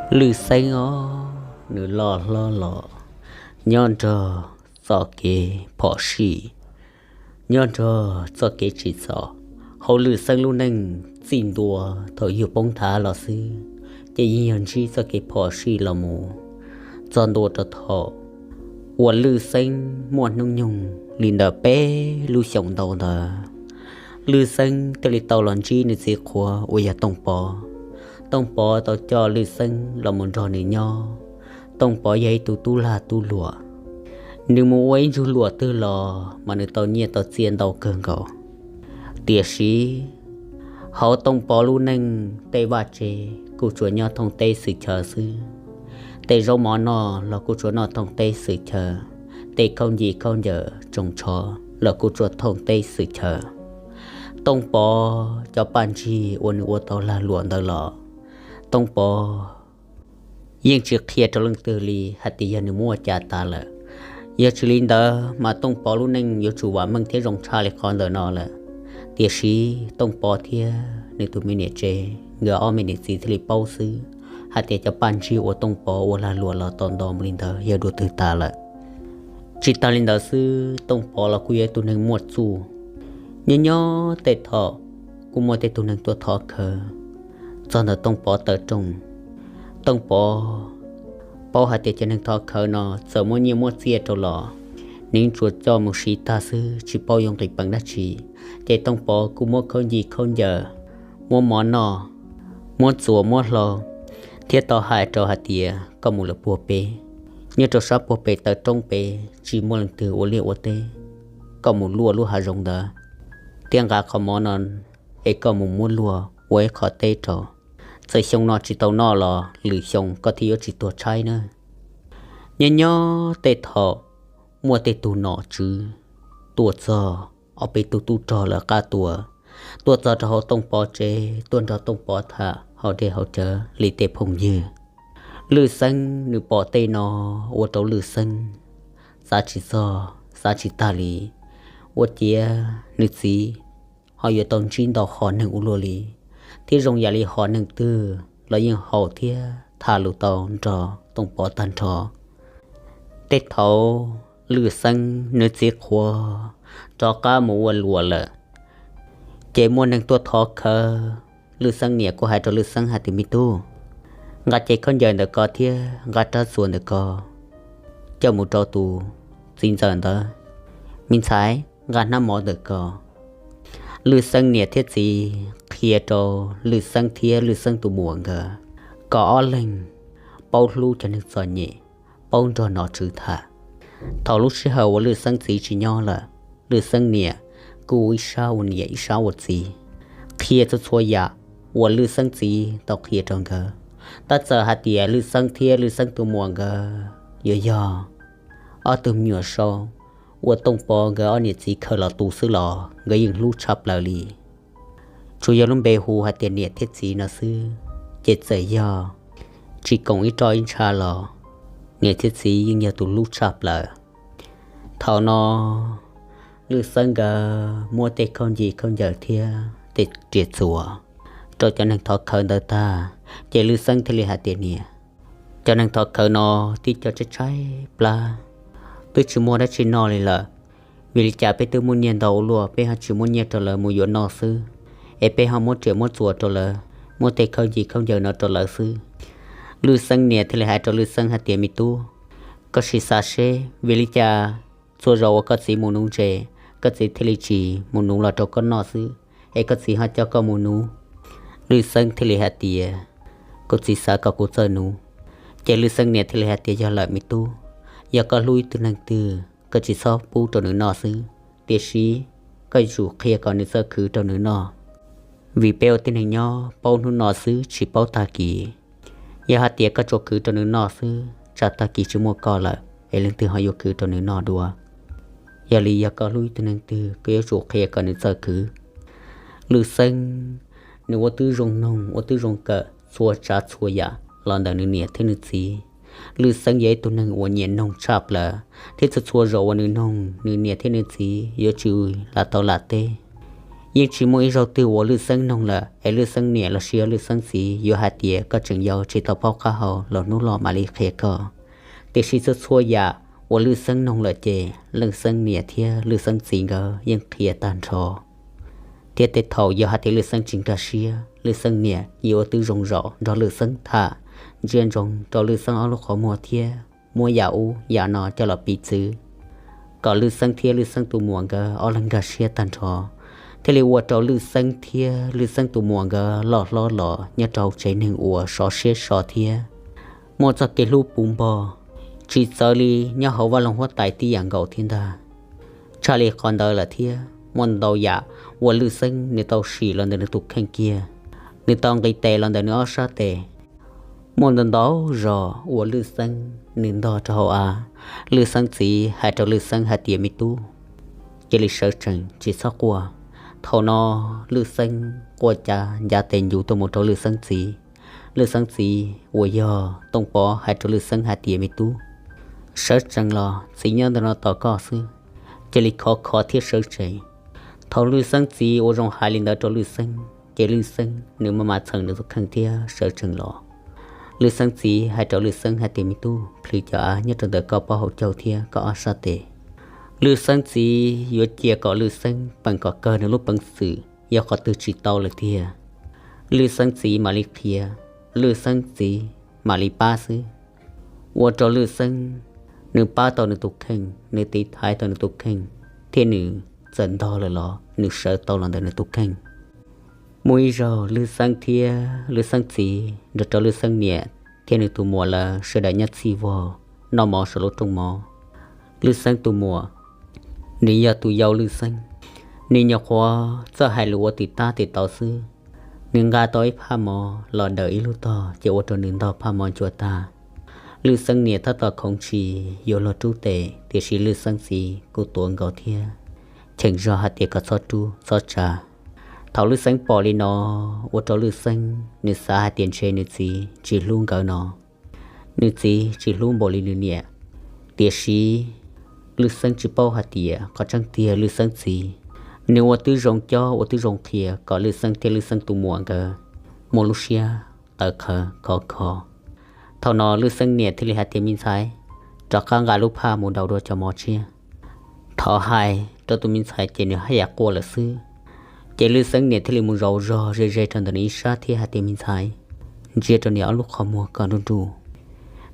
Lwj Xeeb os, nws loj hlob los nyob nrog txoj kev phom sij, nyob nrog txoj kev tsim txom, hauv Lwj Xeeb lub neej txij ntua thaum yug poob nthav los xwb, ces yeej yog ntsib txoj kev phom sij los mus txog ntua rau thaum uas Lwj Xeeb muaj hnub nyoog li ntawm peb lub xyoos ntau ntawd, Lwj Xeeb thiaj li tau los ntsib nws txiv qhuav uas yog Tooj Pov. Tooj Pov tau coj Lwj Xeeb los mus nrog nws nyob. Tooj Pov yog ib tug tub lag tub luam, nws mus ua ib ntsug luam twg los mas nws tau nyiaj tau txiaj ntau kawg nkaus. Tiam sis hauv Tooj Pov lub neej tej vaj tse kuj tsuas nyob thooj teb xwm chaw xwb. Tej zaub mov noj los kuj tsuas noj thooj teb xwm chaw, tej khaub nci khaub ncaws tsoos tsho los kuj tsuas thooj teb xwm chaw. Tooj Pov cov paj ntsig uas nws ua tau lag luam ntawd los, Tooj Pov yeej tsis qhia rau leej twg li hais tias yog nws muab ua cas tas lawm. Yog tsis li ntawd mas Tooj Pov lub neej yuav tsum vam meej thiab zoo tshaj li qhov ntawm no lawm. Tiam sis Tooj Pov thiab nws tus me niam tsev, nkawd ob me niam txiv thiaj li paub xwb hais tias cov paj ntsig uas Tooj Pov ua lag luam los tau nto mus li ntawd yog dua twg tas lawm. Tsis tas li ntawd xwb, Tooj Pov los kuj yog ib tug neeg muaj txuj. Nyob nyob tej thaum kuj muaj tej tug neeg tuaj thov khawv txog ntawm Tooj Pov taw rooj. Tooj Pov paub hais tias cov neeg thov khawv no txawm muab nyiaj muab txiaj rau los, nws tsuas coj mus siv tag xwb, tsis paub yuav nqis peev dab tsi. Ces Tooj Pov kuj muab khaub nci khaub ncaws, muab mov noj, muab txuas muab hlau, thiab tau hais rau hais tias koj mus lawm puag pem, nyob rau sab puag pem taw roob pem tsis muaj leej twg ua liaj ua teb, koj mus luaj lub hav zoov ntawd thiab nqa qhov mov no es koj mus muab luag ua ib qho teb rau. Txawm xyoo no tsis tau noj los lwm xyoo koj thiaj yuav tsis tuag tshaib na. Nyob nyob tej thaum muaj tej tug nom tswv tuaj txog, ob peb tug tub rog lawv qab tua, tuaj txog rau hauv Tooj Pov tsev, tuaj nrog Tooj Pov tham hauv dej hauv cawv li tej phooj ywg. Lwj Xeeb nws pom tej no ua rau Lwj Xeeb xav tsis txog xav tsis tag li. Ua ciav nws txiv ho yuav tau ntsib ntau hom neeg ua luaj li, thiab zoo yam li hom neeg twg los yeej haum thiab tham lus tau nrog Tooj Pov tag nrho. Tej thaum Lwj Xeeb nws txiv qhuav rov qab mus ua luam lawm, ces muaj neeg tuaj thov khawv. Lwj Xeeb niam kuj hais rau Lwj Xeeb hais tias, me tub, nqa cev khaub ncaws ntawm ko thiab nqa rab txuas ntawm ko coj mus rau tus txiv ntxawm ntawd. Me ntxhais, nqa hnab mov ntawm ko. Lwj Xeeb niam thiab txiv qhia rau Lwj Xeeb thiab Lwj Xeeb tus muam nkawd kom ob leeg paub hlub cov neeg txom nyem, paub nrog nom tswv tham. Thaum lub sij hawm uas Lwj Xeeb txiv tsis nyob lawm, Lwj Xeeb niam kuj ua ib sab ua niam ib sab ua txiv, qhia txhua txhua yam uas Lwj Xeeb txiv tau qhia rau nkawd. Tab txawm hais tias Lwj Xeeb thiab Lwj Xeeb tus muam nkawd yuav yog ob tug me nyuam saub uas Tooj Pov nkawd ob niam txiv khaws los tu xwb los nkawd yeej hlub tshaj plaws li. Tsuas yog lub npe hu hais tias niam thiab txiv no xwb, ces txawm yog tsis koom ib roj ib ntsha los niam thiab txiv yeej yog tus hlub tshaj plaws. Thaum no Lwj Xeeb nkawd muab tej khaub nci khaub ncaws thiab tej riam txuas rau cov neeg thov khawv ntawd tag, ces Lwj Xeeb thiaj li hais tias, niam, cov neeg thov khawv no tib co tshaib tshaib plab, twb tsis muaj dab tsi noj li lawm. Vim li cas peb twb muaj nyiaj ntau ua luaj, peb ho tsis muab nyiaj rau lawv mus yuav noj xwb, es peb ho muab riam muab txuas rau lawv, muab tej khaub nci khaub ncaws no rau lawv xwb? Lwj Xeeb niam thiaj li hais rau Lwj Xeeb hais tias, me tub, koj sim xav seb vim li cas txhua zaus uas koj txiv mus nuv ntses, koj txiv thiaj li tsis mus nuv los rau koj noj xwb, es koj txiv ho coj koj mus nuv? Lwj Xeeb thiaj li hais tias, kuv txiv xav kom kuv txawj nuv. Ces Lwj Xeeb niam thiaj li hais tias, yog lawm me tub, yog koj hlub ib tug neeg twg, koj tsis txhob pub rau nws noj xwb, tiam sis koj yuav tsum qhia kom nws txawj khwv rau nws noj. Vim peb ua tib neeg nyob paub hnub no xwb tsis paub tag kis. Yog hais tias koj tsuas khwv rau nws noj xwb, tsam tag kis tsis muaj koj lawm es leej twg ho yuav khwv rau nws noj dua? Yog li yog koj hlub ib tug neeg twg, koj yuav tsum qhia kom nws txawj khwv. Lwj Xeeb nws ua tib zoo noog ua tib zoo kawm txhua tsav txhua yam los ntawm nws niam thiab nws txiv. Lwj Xeeb yog ib tug neeg uas nyiam noog tshaj plaws, thiab txhua txhua zaus uas nws noog nws niam thiab nws txiv yuav tsum lam tau lam teb. Yeej tsis muaj ib zaug twg uas Lwj Xeeb noog lawm es Lwj Xeeb niam los sis yog Lwj Xeeb txiv yuav hais tias koj tseem yau tsis tau paub qab hau los hnub los mam li qhia koj. Tiam sis txhua txhua yam uas Lwj Xeeb noog lawm ces Lwj Xeeb niam thiab Lwj Xeeb txiv nkawd yeej qhia tag nrho. Thiab tej thaum yog hais tias Lwj Xeeb tsis nkag siab, Lwj Xeeb niam yeej ua tib zoo zaum nrog Lwj Xeeb tham, ntsia ntsoov rau Lwj Xeeb ob lub qhov muag thiab muab yam ub yam no coj los piv txwv, kom Lwj Xeeb thiab Lwj Xeeb tus muam nkawd ob leeg nkag siab tag nrho, thiaj li ua rau Lwj Xeeb thiab Lwj Xeeb tus muam nkawd loj hlob los nyob rau hauv tsev neeg uas sov siab so thiab muaj txoj kev hlub puv npo, tsis txawv li nyob hauv vaj loog huab tais tib yam nkaus thiab ntag. Tshaj li qhov ntawd lawm thiab muaj ntau yam uas Lwj Xeeb nws tau sim los ntawm nws tus kheej kiag, nws tau nqis tes los ntawm nws ob sab tes. Muaj ntau ntau zog uas Lwj Xeeb nws ntog rau hauv av. Lwj Xeeb txiv hais rau Lwj Xeeb hais tias, me tub, cia li sawv tsees tsis txhob quaj. Thaum no Lwj Xeeb quaj cav ncav tes ncuv tuaj mus rau Lwj Xeeb txiv. Lwj Xeeb txiv uas yog Tooj Pov hais rau Lwj Xeeb hais tias, me tub, sawv tsees los, txiv nyob ntawm no tos koj xwb. Cia li khov kho thiab sawv tsees. Thaum Lwj Xeeb txiv ua zoo hais li ntawd rau Lwj Xeeb ces Lwj Xeeb nws maj mam txheem nws tus kheej thiab sawv tsees los. Lwj Xeeb txiv hais rau Lwj Xeeb hais tias, me tub, plhws cov av nyob rau ntawm koj pob hauv caug thiab koj ob sab tes. Lwj Xeeb txiv yuav cia kom Lwj Xeeb peem kom kawg nws lub peev xwm, yog qhov twg tsis tau lawm tiag, Lwj Xeeb txiv mam li qhia, Lwj Xeeb txiv mam li pab xwb. Ua rau Lwj Xeeb nws pab tau nws tus kheej, nws tiv thaiv tau nws tus kheej, thiab nws txawm ntog lawm los nws sawv tau los ntawm nws tus kheej. Muaj ib zaug Lwj Xeeb thiab Lwj Xeeb txiv nrog rau Lwj Xeeb niam thiab nws tus muam lawv sawv daws nyob txhij vog noj mov saum lub rooj mov. Lwj Xeeb tus muam, nws yog tus yau Lwj Xeeb, nws nyuam qhuav txawj hais lus ua tim tab tim tau xwb. Nws nqa tau ib phaj mov los daws ib lub tog ces ua rau nws ntog phaj mov ncua tag. Lwj Xeeb niam tab tom khoov ntshis yuav luag rub tes, tiam sis Lwj Xeeb txiv kuj tuav nkaus thiab cheem zog hais tias kom txhob rub txhob tsa. Thaum Lwj Xeeb pom li no, ua rau Lwj Xeeb nws xav hais tias ntshe nws txiv tsis hlub nkawd no, nws txiv tsis hlub npaum li nws niam. Tiam sis Lwj Xeeb tsis paub hais tias qhov tseeb tiag Lwj Xeeb txiv nws ua twb zoo cob ua twb zoo qhia kom Lwj Xeeb thiab Lwj Xeeb tus muam nkawd muaj lub siab tawv qhawv khov kho. Thaum no Lwj Xeeb niam thiaj li hais tias, me ntxhais, rov qab nqa lub phaj mus daus dua cov mov tshiab. Thov hais rau tus me ntxhais ces nws haj yam quaj lawm xwb. Ces Lwj Xeeb niam thiaj li mus zaum zog ze ze rau ntawm nws ib sab thiab hais tias, me ntxhais, ntsia rau niam ob lub qhov muag kom nruj nruj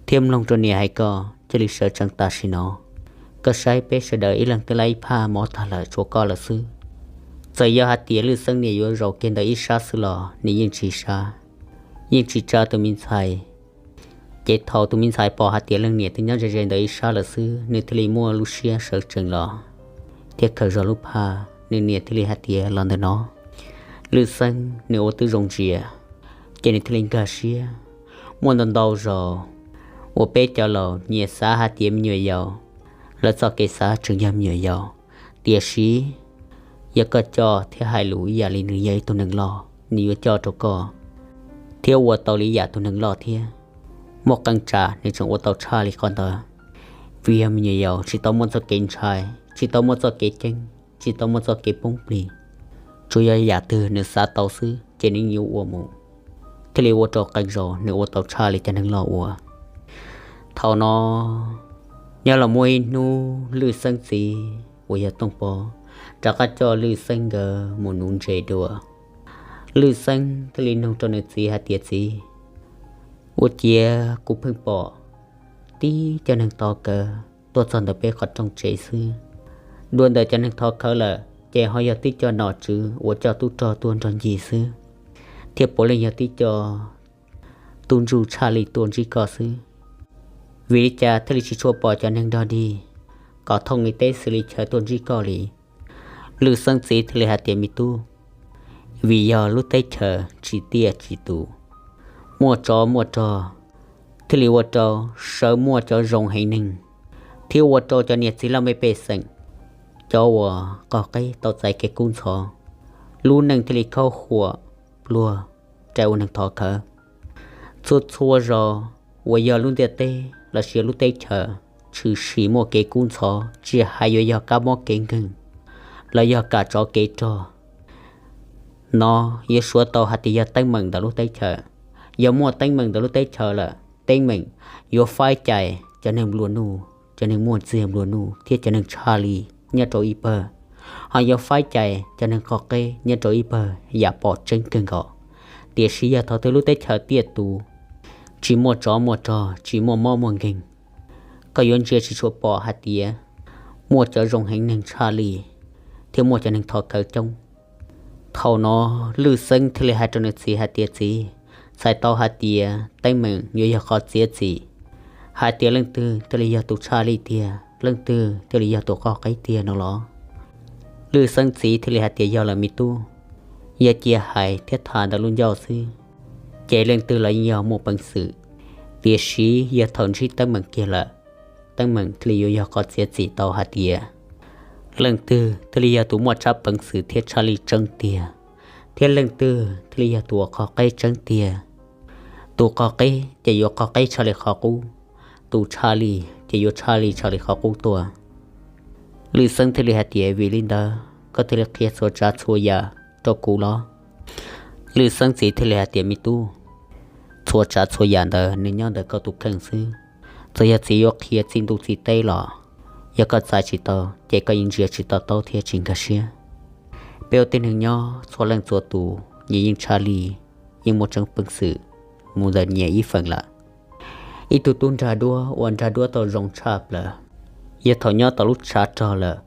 thiab mloog rau niam hais kom cia li sawv tsees tam sim no. Koj saib peb sawv daws ib leeg twb laib ib phaj mov tag lawm tshuav koj lawm xwb. Txawm yog hais tias Lwj Xeeb niam yuav zaum kiag ntawm ib sab xwb los nws yeej tsis sab, yeej tsis tsa tus me ntxhais. Ces thaum tus me ntxhais pom hais tias leej niam twb nyob ze ze ntawm ib sab lawm xwb, nws thiaj li muaj lub siab sawv tsees los thiab khaws zog lub phaj. Nws niam thiaj li hais tias, los ntawm no, Lwj Xeeb nws ua twb zoo ntsia. Ces nws thiaj li nkag siab. Muaj ntau ntau zaus uas peb cov laus nyias xav hais tias me nyuam yaus, lawv txoj kev xav tseem yog me nyuam yaus. Tiam sis yog koj coj thiab hais lus ib yam li nws yog ib tug neeg loj, nws yuav coj rau koj thiab ua tau li yam tus neeg loj thiab. Muaj qee tsam nws tseem ua tau tshaj li qhov ntawd, vim yog me nyuam yaus tsis tau muaj txoj kev ntshai, tsis tau muaj txoj kev ceeb, tsis tau muaj txoj kev poob plig. Tsuas yog yam twg nws xav tau xwb ces nws yuav ua mus, thiaj li ua rau qee zaus nws ua tau tshaj li cov neeg loj ua. Thaum no nyob los muaj ib hnub Lwj Xeeb txiv uas yog Tooj Pov rov qab coj Lwj Xeeb nkawd mus nuv ntses dua. Lwj Xeeb thiaj li nug rau nws txiv hais tias, txiv, ua ciav kuv pheej pom tib cov neeg thov khawv tuaj txog ntawm peb qhov rooj tsev xwb. Dua ntawm cov neeg thov khawv lawm ces ho yog tib co nom tswv uas coj tub rog tuaj nrog ncig xwb, thiab puav leej yog tib co tub ntsuj tshaj li tuaj ntsib koj xwb. Vim li cas thiaj li tsis tshua pom cov neeg dog dig kom thooj li teb xws li chaw tuaj ntsib koj li? Lwj Xeeb txiv thiaj li hais tias, me tub, vim yog lub teb chaws tsis tiaj tsis tus, muaj tsov muaj rog, thiaj li ua rau sawv muaj cov zoo heev neeg, thiab ua rau cov niam txiv laj mej pej xeem, cov uas qaug qeb tau txais kev kub ntxhov, lub neej thiaj li khaub huam pluag rais ua neeg thov khawv. Txhua txhua zaus uas yog lub ntiaj teb los sis lub teb chaws tshwm sim muaj kev kub ntxhov, tsis hais yuav yog kab mob kev nkeeg los yog kam tsov kev rog, No yuav suav tau hais tias yog teeb meem ntawm lub teb chaws. Yog muaj teeb meem ntawm lub teb chaws lawm, teeb meem yuav faib cais cov neeg nplua nuj, cov neeg muaj txiag nplua nuj thiab cov neeg tshaj lij nyob rau ib pawg, ho yuav faib cais cov neeg qhov qeb nyob rau ib pawg yam pom tseeb kawg nkaus. Tiam sis yog thaum twg lub teb chaws tiaj tus, tsis muaj tsov muaj rog, tsis muaj mob muaj nkeeg, koj yuav ntsia tsis tshua pom hais tias muaj cov zoo heev neeg tshaj lij thiab muaj cov neeg thov khawv coob. Thaum no Lwj Xeeb thiaj li hais rau nws txiv hais tias, Txiv, txhais tau hais tias teeb meem yuav yog qhov txiav txim, hais tias leej twg thiaj li yog tus tshaj lij tiag, leej twg thiaj li yog tus qhov qeb tiag no los? Lwj Xeeb txiv thiaj li hais tias, Yog lawm me tub, yog cia hais thiab tham ntawm lub ncauj xwb, ces leej twg los yeej yog muaj peev xwm, tiam sis yog thaum ntsib teeb meem kiag lawm, teeb meem thiaj li yuav yog qhov txiav txim tau hais tias leej twg thiaj li yog tus muaj tsab peev xwm thiab tshaj lij tseeb tiag, thiab leej twg thiaj li yog tus uas qhov qeb tseeb tiag. Tus qhov qeb ces yuav qhov qeb tshaj li qhov qub, tus tshaj lij ces yuav tshaj lij tshaj li qhov qub tuaj. Lwj Xeeb thiaj li hais tias, Vim li ntawd koj thiaj li qhia txhua tsav txhua yam rau kuv los? Lwj Xeeb txiv thiaj li hais tias, Me tub, txhua tsav txhua yam ntawd nws nyob ntawm koj tus kheej xwb. Txawm yog txiv yuav qhia txij ntuj txij teb los, yog koj txais tsis tau ces koj yeej ntsia tsis to taub thiab tsis nkag siab. Peb ua tib neeg nyob txhua leej txhua tus nyias yeej tshaj lij, yeej muaj tseeb peev xwm mus ntawm nyias ib feem lawm. Ib tug tub nrag duab uas nrag duab tau zoo tshaj plaws, yog thaum nyob tau lub tshav rog lawm,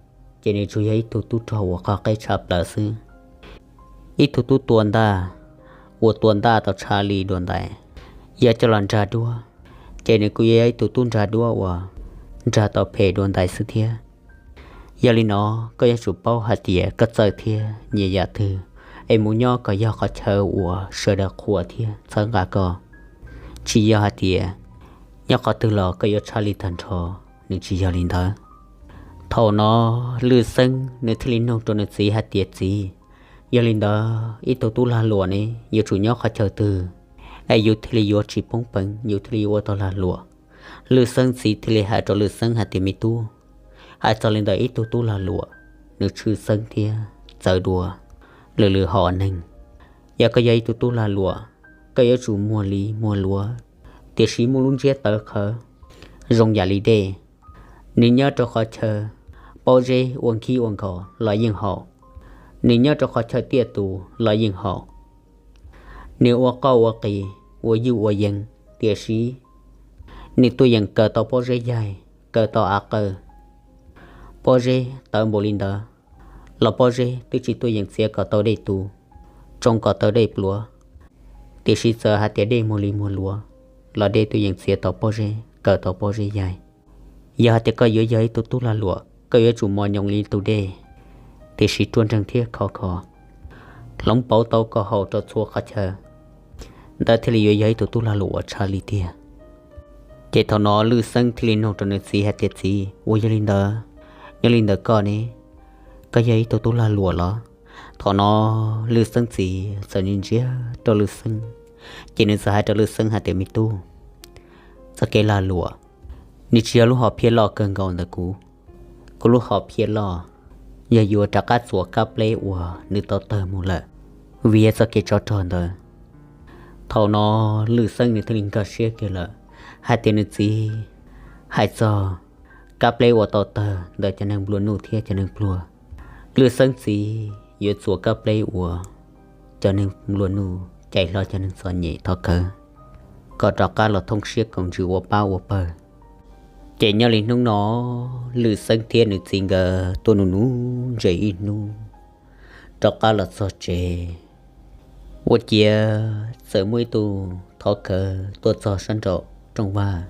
ces nws tsuas yog ib tug tub rog uas qhov qeb tshaj plaws xwb. Ib tug tub tua ntaj uas tua ntaj tau tshaj lij dua ntais, yog coj los nrag duab, ces nws kuj yog ib tug tub nrag duab uas nrag tau phem dua ntais xwb thiab. Yog li no, koj yuav tsum paub hais tias koj txawj thiab nyiam yam twg, es mus nyob kom yog qhov chaw uas sawv daws qhuas thiab txhawb nqa koj. Tsis yog hais tias nyob qhov twg los koj yuav tshaj lij tag nrho, nws tsis yog li ntawd. Thaum no Lwj Xeeb nws thiaj li nug rau nws txiv hais tias, Txiv, yog li ntawd ib tug tub lag luam ne yuav tsum nyob qhov chaw twg, es yus thiaj li yuav tsis poob peev, yus thiaj li yuav ua tau lag luam? Lwj Xeeb txiv thiaj li hais rau Lwj Xeeb hais tias, Me tub, hais txog li ntawm ib tug tub lag luam, nws tshwj xeeb thiab txawv dua lwm lwm hom neeg. Yog koj yog ib tug tub lag luam, koj yuav tsum muag li muag luav, tiam sis muaj lub ntsiab tawv qhawv zoo yam li dej. Nws nyob rau qhov chaw pob zeb ua nkhib ua nkos los yeej haum, nws nyob rau qhov chaw tiaj tus los yeej haum. Nws ua qoj ua qis, ua yuj ua yees, tiam sis nws tuaj yeem kaw tau pob zeb yaig, kaw tau av qawj. Pob zeb tawv npaum li ntawd los pob zeb twb tsis tuaj yeem txiav kom tau dej tu, tsoo kom tau dej pluav. Tiam sis txawm hais tias dej muag li muag luav los dej tuaj yeem txiav tau pob zeb, kaw tau pob zeb yaig. Yog hais tias koj yuav yog ib tug tub lag luam, koj yuav tsum mos nyoos li tus dej, tiam sis ruaj nreeg thiab khov kho, hloov pauv tau kom haum rau txhua qhov chaw, ntawd thiaj li yuav yog ib tug tub lag luam uas tshaj li tiag. Ces thaum no Lwj Xeeb thiaj li nug rau nws txiv hais tias, Txiv, ua yog li ntawd, nyob li ntawd koj ne, koj yog ib tug tub lag luam los? Thaum no Lwj Xeeb txiv txawm ntsia ntsia rau Lwj Xeeb, ces nws txawm hais rau Lwj Xeeb hais tias, Me tub, txoj kev lag luam, nws tsis yog lub hom phiaj loj kawg nkaus ntawm kuv. Kuv lub hom phiaj loj yog yuav rov qab txuas kab pleb uas nws tau tawg mus lawm, vim yog txoj kev tsov rog ntawd. Thaum no Lwj Xeeb nws thiaj li nkag siab kiag lawm hais tias nws txiv hais txog kab pleb uas tau tawg ntawm cov neeg nplua nuj thiab cov neeg pluag. Lwj Xeeb txiv yuav txuas kab pleb uas cov neeg nplua nuj cais hlo cov neeg txom nyem thov khawv kom rov qab los thoob siab koom ntsws ua pab ua pawg. Ces nyob li hnub no, Lwj Xeeb thiab nws txiv nkawd tuaj nuv nuv ntses ib hnub, rov qab los txog tsev. Ua ciav txawm muaj ib tug thov khawv tuaj txog sab nraum rooj vag,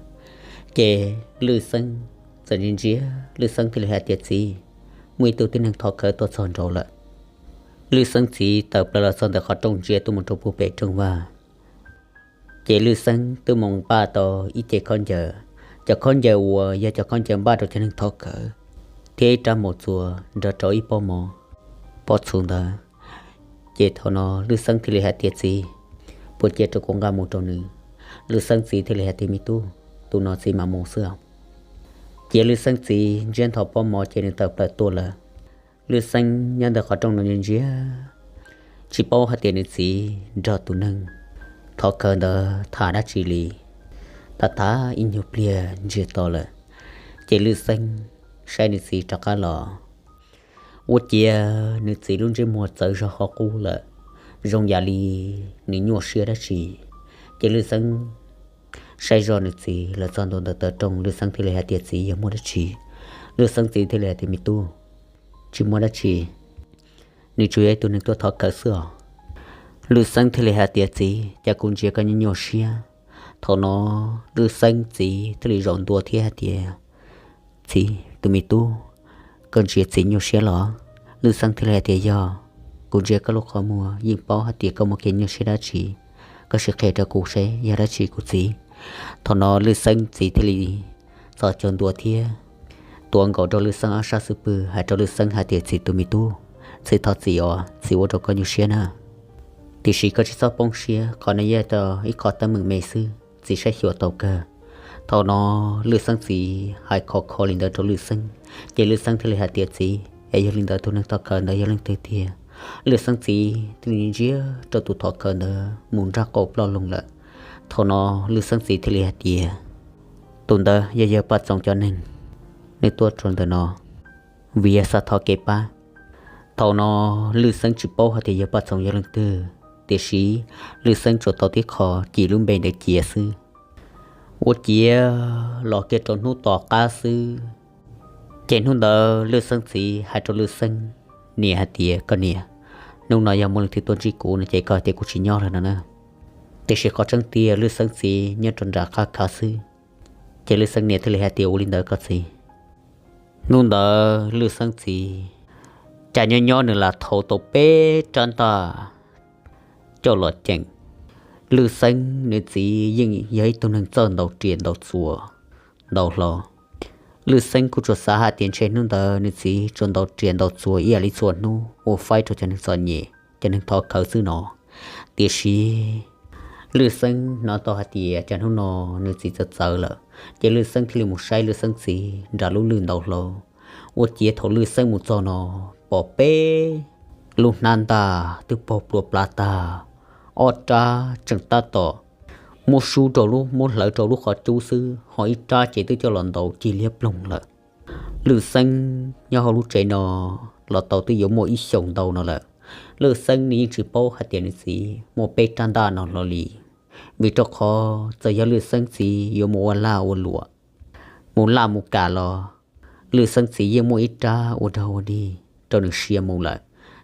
ces Lwj Xeeb txawm ntsia ntsia, Lwj Xeeb thiaj li hais tias, Txiv, muaj ib tug tib neeg thov khawv tuaj txog nraud lawm. Lwj Xeeb txiv tawm plaws los txog ntawm qhov rooj ntsia tuaj mus rau puag pem rooj vag. Ces Lwj Xeeb twb mus npaj tau ib ce khaub ncaws, cov khaub ncaws uas yog cov khaub ncaws npaj rau cov neeg thov khawv, thiab ib rab maum txuas nrog rau ib pob mov pob txhuv ntawd. Ces thaum no Lwj Xeeb thiaj li hais tias, Txiv, puas cia rau kuv nqa mus rau nws? Lwj Xeeb txiv thiaj li hais tias, Me tub, tus no txiv mam mus xwb os. Ces Lwj Xeeb txiv ntsiab ntho pob mov ces nws tawm plaws tuaj lawm. Lwj Xeeb nyob ntawm qhov rooj no ntsia ntsia, tsis paub hais tias nws txiv nrog tus neeg thov khawv ntawd tham dab tsi li. Tham tham ib nyuag pliag ntsiag to lawm, ces Lwj Xeeb saib nws txiv rov qab los, ua ciav nws txiv lub ntsej muag txawv zog qhov qub lawm, zoo yam li nws nyuaj siab dab tsi. Ces Lwj Xeeb saib zoj nws txiv los txog ntua ntawm taw rooj, Lwj Xeeb thiaj li hais tias, Txiv, yog muaj dab tsi? Lwj Xeeb txiv thiaj li hais tias, Me tub, tsis muaj dab tsi, nws tsuas yog ib tug neeg tuaj thov khawv xwb os. Lwj Xeeb thiaj li hais tias, Txiv, cas kuv ntsia koj nyuaj nyuaj siab. Thaum no Lwj Xeeb txiv thiaj li zaum ntua thiab hais tias, Txiv, tus me tub, koj ntsia txiv nyuaj siab los? Lwj Xeeb thiaj li hais tias, Yog, kuv ntsia koj lub qhov muag yeej paub hais tias koj muaj kev nyuaj siab dab tsi. Koj sim qhia rau kuv seb yog dab tsi kuv txiv. Thaum no Lwj Xeeb txiv thiaj li txhos caug ntua thiab tuav nkaus rau Lwj Xeeb ob sab xub pwg, hais rau Lwj Xeeb hais tias, Txiv, tus me tub, txiv thov txim os, txiv ua rau koj nyuaj siab na. Tiam sis koj tsis txhob poob siab, qhov no yog ib qho teeb meem me xwb, txiv saib xyuas tau kawg. Thaum no Lwj Xeeb txiv hais khov kho li ntawd rau Lwj Xeeb, ces Lwj Xeeb thiaj li hais tias, Txiv, es yog li ntawd tus neeg thov khawv ntawd yog leej twg tiag? Lwj Xeeb txiv thiaj li ntsia rau tus thov khawv ntawd mus nraj qaum ploj loo lawm. Thaum no Lwj Xeeb txiv thiaj li hais tias, Tus ntawd yog yawg Paj Txoov cov neeg, nws tuaj rau ntawm no vim yog xav thov kev pab. Thaum no Lwj Xeeb tsis paub hais tias yawg Paj Txoov yog leej twg, tiam sis Lwj Xeeb tsuas tau tib qho cim lub npe ntawd cia xwb. Ua ciav los kiag rau hnub tom qab xwb, ces hnub ntawd Lwj Xeeb txiv hais rau Lwj Xeeb niam hais tias, Koj niam, hnub no yog muaj leej twg tuaj ntsib kuv no ces koj tias kuv tsis nyob lawm no na. Tiam sis qhov tseeb tiag Lwj Xeeb txiv nyob rau nram qab khav xwb. Ces Lwj Xeeb niam thiaj li hais tias, Ua li ntawd koj txiv. Hnub ntawd Lwj Xeeb txiv cas nyob nyob nws lam thau tau peb rab ntaj coj los ceem. Lwj Xeeb nws txiv yeej yog ib tug neeg txawj ntaus riam ntaus txuas ntau hlo. Lwj Xeeb kuj tsuas xav hais tias ntshe hnub ntawd nws txiv tsuas ntaus riam ntaus txuas ib yam li txhua hnub ua faib rau cov neeg txom nyem, cov neeg thov khawv xwb no. Tiam sis Lwj Xeeb hnov tau hais tias cas hnub no nws txiv txawv txawv lawm, ces Lwj Xeeb thiaj li mus saib Lwj Xeeb txiv nram lub lwj ntau hlau. Ua ciav thaum Lwj Xeeb mus txog no, pom peb lub hnab ntaj twb paug plua plav tag, ob rab tseem tab tom muab sub rau lub, muab hlawv rau lub qhov cub xwb, ho ib rab ces twb coj los ntaus cig liab ploog lawm. Lwj Xeeb nyob hauv lub tsev no los tau twb yuav muaj ib xyoos ntau no lawm. Lwj Xeeb nws yeej tsis paub hais tias nws txiv muaj peb rab ntaj no hlo li, vim rau qhov txawm yog Lwj Xeeb txiv yuav mus ua laj ua luam, mus laj mus kam los Lwj Xeeb txiv yeej muaj ib rab ua dog ua dig rau nws sia mus lawm,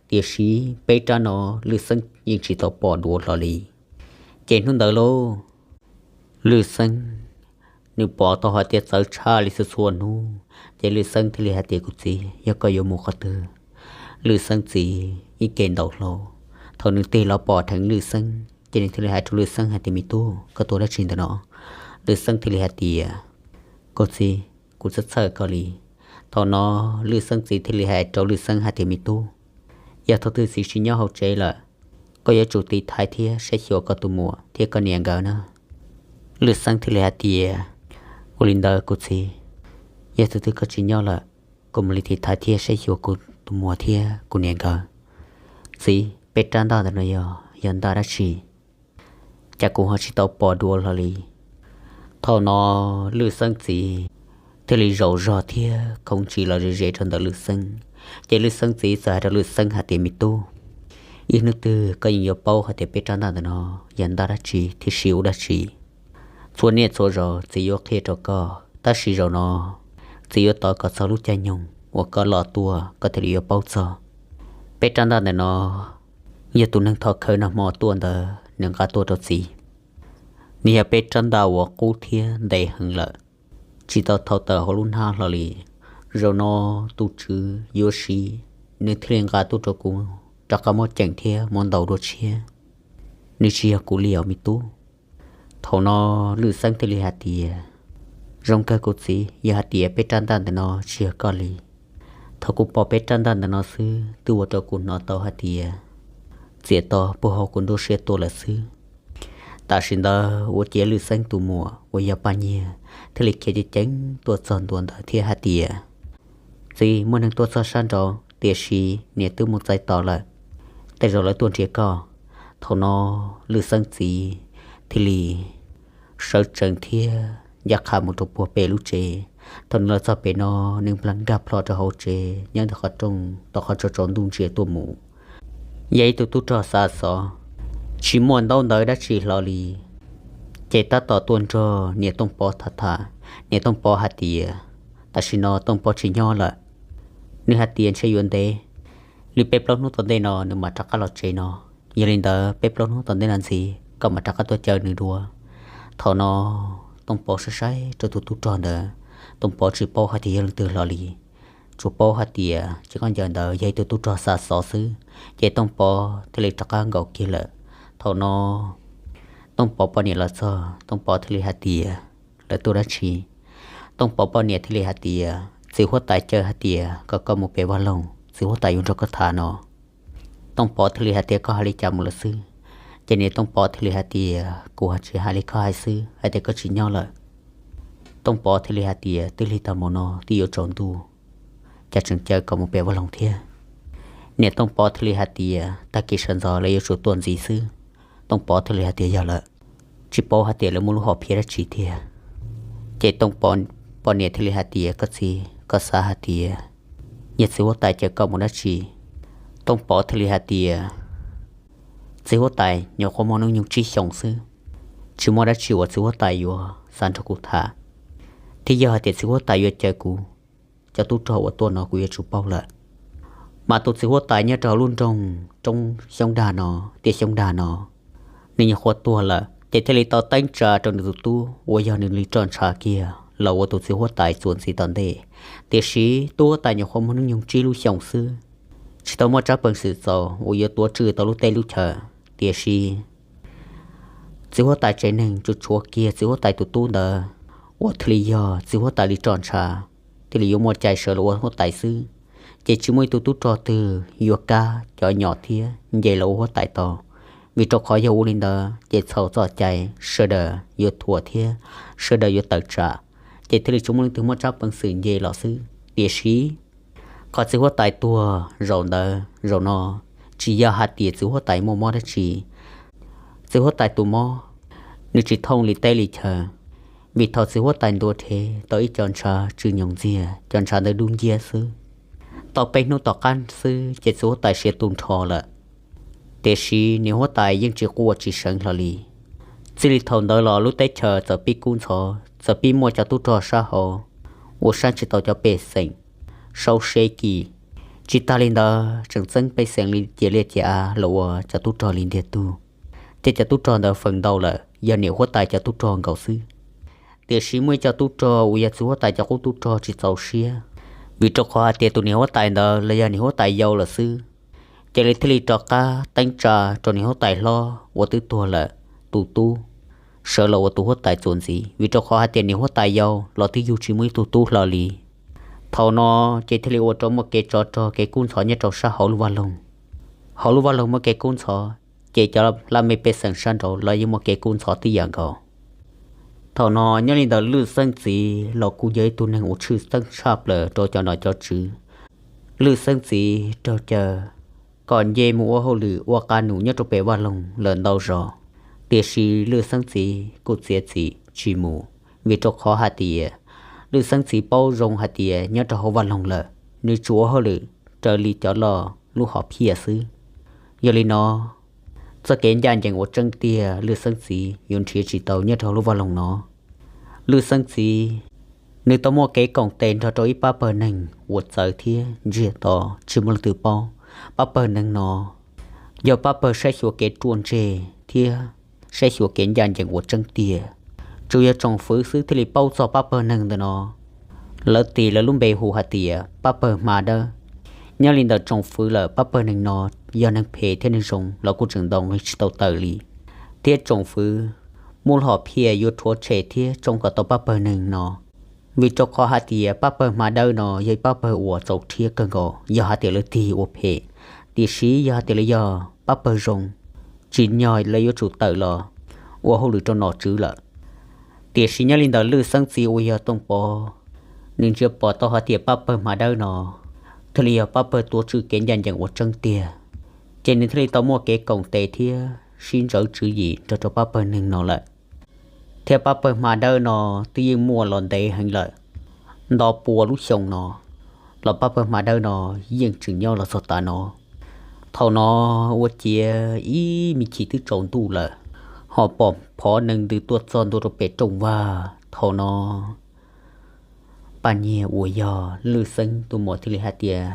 tiam sis peb rab no Lwj Xeeb yeej tsis tau pom dua hlo li. Ces hnub ntawd lauj, Lwj Xeeb nws pom tau hais tias txawv tshaj li txhua txhua hnub, ces Lwj Xeeb thiaj li hais tias, Kuv txiv, yog koj yuav mus qhov twg? Lwj Xeeb txiv ib ke ntaus hlau. Thaum nws tig los pom dheev Lwj Xeeb, ces nws thiaj li hais rau Lwj Xeeb hais tias, Me tub, koj tuaj dab tsi ntawm no? Lwj Xeeb thiaj li hais tias, Koj txiv, kuv txhawj txhawj koj li. Thaum no Lwj Xeeb txiv thiaj li hais rau Lwj Xeeb hais tias, Me tub, yog thaum twg txiv tsis nyob hauv tsev lawm, koj yuav tsum tiv thaiv thiab saib xyuas koj tus muam thiab koj niam nkawd na. Lwj Xeeb thiaj li hais tias, Ua li ntawd kuv txiv, yog thaum twg koj tsis nyob lawm, kuv mam li tiv thaiv thiab saib xyuas kuv tus muam thiab kuv niam nkawd. Txiv, peb rab ntaj ntawm no yog, yog ntaj dab tsi? Cas kuv ho tsis tau pom dua hlo li. Thaum no Lwj Xeeb txiv thiaj li zaum zog thiab khoov ntsis los ze ze rau ntawm Lwj Xeeb. Ces Lwj Xeeb txiv txawm hais rau Lwj Xeeb hais tias, Me tub, ib hnub twg koj yeej yuav paub hais tias peb rab ntaj ntawm no yog ntaj dab tsi thiab siv ua dab tsi. Txhua niaj txhua zaus txiv yuav qhia rau koj, tab sis zaum no txiv yuav tos kom txog lub caij nyoog uas koj los tuaj koj thiaj li yuav paub txog. Peb rab ntaj ntawm no yog tus neeg thov khawv nag hmo tuaj ntawd nws nqa tuaj rau txiv. Nws yog peb rab ntaj uas qub thiab ntev heev lawm, tsis tau thau tawm hauv lub hnab hlo li. Zaum no tus tswv yuav siv, nws thiaj li nqa tuaj rau kuv rov qab muab ceem thiab muab ntaus dua tshiab. Nws tsis yog kuv li os me tub. Thaum no Lwj Xeeb thiaj li hais tias, Zoo kawg kuv txiv, yog hais tias peb rab ntaj ntawm no tsis yog koj li. Thaum kuv pom peb rab ntaj ntawm no xwb twb ua rau kuv hnov tau hais tias txiam to puag hauv kuv nruab siab tuaj lawm xwb. Tam sim ntawd ua ciav Lwj Xeeb tus muam uas yog Paj Nyiag thiaj li khiav ceev ceev tuaj txog ntua ntawd thiab hais tias, Txiv, muaj neeg tuaj txog sab nraud, tiam sis niam twb mus txais tos lawm. tej zaum lawv tuaj nrhiav koj. Thaum no Lwj Xeeb txiv thiaj li sawv tsees thiab ncaj qha mus rau puag pem lub tsev. Thaum nws los txog pem no, nws nplees nkag plho rau hauv tsev, nyob ntawm qhov rooj, tom qhov tsaus tsaus ntuj ntsia tuaj mus, yog ib tug tub rog xa xov, tsis muaj ntaub ntawv dab tsi hlo li. Ces tab tom tuaj nrog niam Tooj Pov tham tham. Niam Tooj Pov hais tias tam sim no Tooj Pov tsis nyob lawm, nws hais tias ntshe yuav ntev li peb plaub hnub tom ntej no nws mam rov qab los tsev no. Yog li ntawd peb plaub hnub tom ntej no ntxiv koj mam rov qab tuaj caw nws dua. Thaum no Tooj Pov saib saib rau tus tub rog ntawd, Tooj Pov tsis paub hais tias yog leej twg hlo li, tsuas paub hais tias ces koj ncaws ntawd yog ib tug tub rog xa xov xwb. Ces Tooj Pov thiaj li rov qab nkaum kiag lawm. Thaum no Tooj Pov poj niam los txog, Tooj Pov thiaj li hais tias lawv tuaj dab tsi. Tooj Pov poj niam thiaj li hais tias txiv huab tais caw hais tias kom koj mus pem vaj loog, txiv huab tais yuav nrog koj tham no. Tooj Pov thiaj li hais tias koj hais li cas mus lawm xwb. Ces niam Tooj Pov thiaj li hais tias kuv tsis hais li koj hais xwb, hais tias koj tsis nyob lawm. Tooj Pov thiaj li hais tias twb lig tag mus no twb yuav tsaus ntuj, cas tseem caw kom mus pem vaj loog thiab. Niam Tooj Pov thiaj li hais tias tag kis sawv ntxov lawv yuav tsum tuaj ntxiv xwb. Tooj Pov thiaj li hais tias yog lawm, tsis paub hais tias lawv muaj lub hom phiaj dab tsi tiag. Ces Tooj Pov poj niam thiaj li hais tias koj txiv, koj xav hais tias yog txiv huab tais caw koj mus dab tsi? Tooj Pov thiaj li hais tias txiv huab tais nyuam qhuav muaj hnub nyoog tsib xyoos xwb, tsis muaj dab tsi uas txiv huab tais yuav xav nrog kuv tham, thiab yog hais tias txiv huab tais yuav caw kuv, cov tub rog uas tuaj no kuv yuav tsum paub lawm. Mas tus txiv huab tais nyob rau hauv lub nroog roob xyoob dag no, tiaj xyoob dag no, nws nyuam qhuav tuag lawm ces thiaj li tau teeb tsa rau nws tus tub uas yog nws li roj ntsha kiag los ua tus txiv huab tais txuas ntxiv tom ntej. Tiam sis tub huab tais nyuam qhuav muaj hnub nyoog tsib lub xyoos xwb, tsis tau muaj tsab peev xwm txaus uas yuav tuav tswj tau lub teb lub chaw. Tiam sis txiv huab tais tsev neeg tsuas tshuav kiag txiv huab tais tus tub ntawd uas thiaj li yog txiv huab tais li roj ntsha, thiaj li yuav muaj cai sawv los ua huab tais xwb. Ces tsis muaj ib tug tub rog twg yuav kam cov nyom thiab nce los ua huab tais tau, vim rau qhov yog ua li ntawd ces txhaum txoj cai, sawv daws yuav thuam thiab sawv daws yuav tawm tsam, ces thiaj li tsuas muaj leej twg muaj tsab peev xwm nce los xwb. Tiam sis qhov txiv huab tais tuag zaum ntawd zaum no tsis yog hais tias txiv huab tais muaj mob dab tsi. Txiv huab tais tus mob nws tsis thooj li teb li chaw, vim thaum txiv huab tais ntuav rhev tau ib co ntshav tsw nyoos ntxiag, cov ntshav ntawd dub nciab xwb. Tau peb hnub tom qab xwb ces txiv huab tais siav tu nrho lawm. Tiam sis niam huab tais yeej tsis quaj tsis seev hlo li. Txij li thaum ntawd los lub teb chaws txawm pib kub ntxhov, txawm pib muaj cov tub rog sab hauv uas saib tsis tau cov pej xeem, sau se kis. Tsis tag li ntawd tseem txeeb pej xeem li cia liaj cia av los ua cov tub rog li ntiag tug, ces cov tub rog ntawd feem ntau lawm yog niam huab tais cov tub rog nkaus xwb. Tiam sis muaj ib co tub rog uas yog txiv huab tais cov qub tub rog tsis txaus siab, vim rau qhov hais tias tus niam huab tais ntawd los yog niam huab tais yau lawm xwb, ces lawv thiaj li rov qab teeb tsa rau niam huab tais hlob uas twb tuag lawm tus tub sawv los ua tus huab tais txuas ntxiv, vim rau qhov hais tias niam huab tais yau los twb yug tsis muaj ib tug tub hlo li. Thaum no ces thiaj li ua rau muaj kev tsov rog kev kub ntxhov nyob rau sab hauv lub vaj loog. Hauv lub vaj loog muaj kev kub ntxhov, ces cov laj mej pej xeem sab nraud los yeej muaj kev kub ntxhov tib yam nkaus. Thaum no nyob li ntawm Lwj Xeeb txiv los kuj yog ib tug neeg uas tshwj xeeb tshaj plaws rau cov nom cov tswv. Lwj Xeeb txiv raug caw kom nce mus ua hauj lwm ua qab num nyob rau pem vaj loog lawm ntau zos, tiam sis Lwj Xeeb txiv kuj txiav txim tsis mus, vim rau qhov hais tias Lwj Xeeb txiv paub zoo hais tias nyob rau hauv vaj loog lawm, nws tsuas ua hauj lwm raws li cov loj lub hom phiaj xwb. Yog li no, txoj kev ncaj ncees uas tseeb tiag Lwj Xeeb txiv yuav nrhiav tsis tau nyob rau hauv lub vaj loog no. Lwj Xeeb txiv, nws tau muaj kev koom tes nrog rau ib pab pawg neeg uas txawv thiab ntsiag to tsis muaj leej twg paub. Pab pawg neeg no yog pab pawg saib xyuas kev ruaj ntseg thiab saib xyuas kev ncaj ncees uas tseeb tiag. Tsuas yog tsoom fwv xwb thiaj li paub txog pab pawg neeg ntawm no. Lawv tis lawv lub npe hu hais tias pab pawg hma dawb. Nyob li ntawm tsoom fwv lawm pab pawg neeg no yog neeg phem thiab neeg zoo los kuj tseem ntau nqi tsis tau tawm li. Thiab tsoom fwv muaj lub hom phiaj yuav rhuav tshem thiab tsoo kom tau pab pawg neeg no, vim rau qhov hais tias pab pawg hma dawb no yog ib pab pawg uas txaus rhiab kawg nkaus yog hais tias lawv tig ua phem. Tiam sis yog hais tias lawv yog pab pawg zoo, tsim nyog lawv yuav tsum tawm los ua hauj lwm rau nom tswv lawm. Tiam sis nyob li ntawm Lwj Xeeb txiv uas yog Tooj Pov, nws ntsia pom tau hais tias pab pawg hma dawb no thiaj li yog pab pawg tuav tswj kev ncaj ncees uas tseeb tiag. ces nws thiaj li tau muaj kev koom tes thiab sib ntsawv tswv yim nrog rau pab pawg neeg no lawm. Thiab pab pawg hma dawb no twb yeej muaj los ntev heev lawm, nto pua lub xyoo no los pab pawg hma dawb no yeej tseem nyob los txog tav no. Thaum no ua ciav ib me chim twb tsaus ntuj lawm, ho pom phov nees ntws tuaj txog ntua rau pem rooj vag. Thaum no Paj Nyiag uas yog Lwj Xeeb tus muam thiaj li hais tias,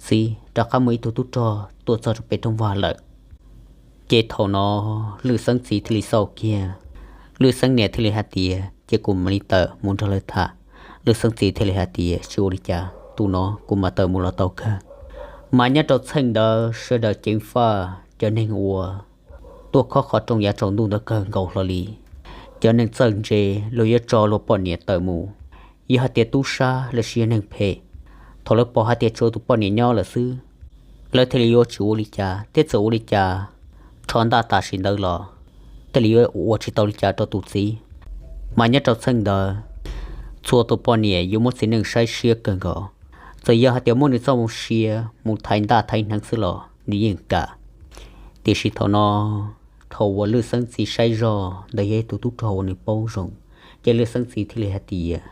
Txiv, rov qab muaj ib tug tub rog tuaj txog rau pem rooj vag lawm. Ces thaum no Lwj Xeeb txiv thiaj li xauj kiag, Lwj Xeeb niam thiaj li hais tias, Cia kuv mam li tawm mus nrog lawv tham. Lwj Xeeb txiv thiaj li hais tias, Tsis ua li cas, tus no kuv mam tawm mus los tau kawg. Mas nyob rau txheej ntawd sawv daws ceev faj, cov neeg uas tuaj khob qhov rooj yav tsaus ntuj ntawd kawg nkaus hlo li. Cov neeg txawj ntse luag yuav tso luag poj niam tawm mus, yog hais tias tub sab los sis yog neeg phem, thaum lawv pom hais tias tsuav tus poj niam nyob lawm xwb, lawv thiaj li yuav tsis ua li cas, thiab txawm ua li cas rho ntaj tam sim ntawd los thiaj li yuav ua tsis tau li cas rau tus txiv. Mas nyob rau txheej ntawd, txhua tus poj niam yuav muab txiv neej saib siab kawg nkaus. Txawm yog hais tias muab nws txoj moo sia mus thaiv ntaj thaiv hneev xwb los nws yeej kam. Tiam sis thaum no, thaum uas Lwj Xeeb txiv saib zoj ntawd yog ib tug tub rog uas nws paub zoo, ces Lwj Xeeb txiv thiaj li hais tias,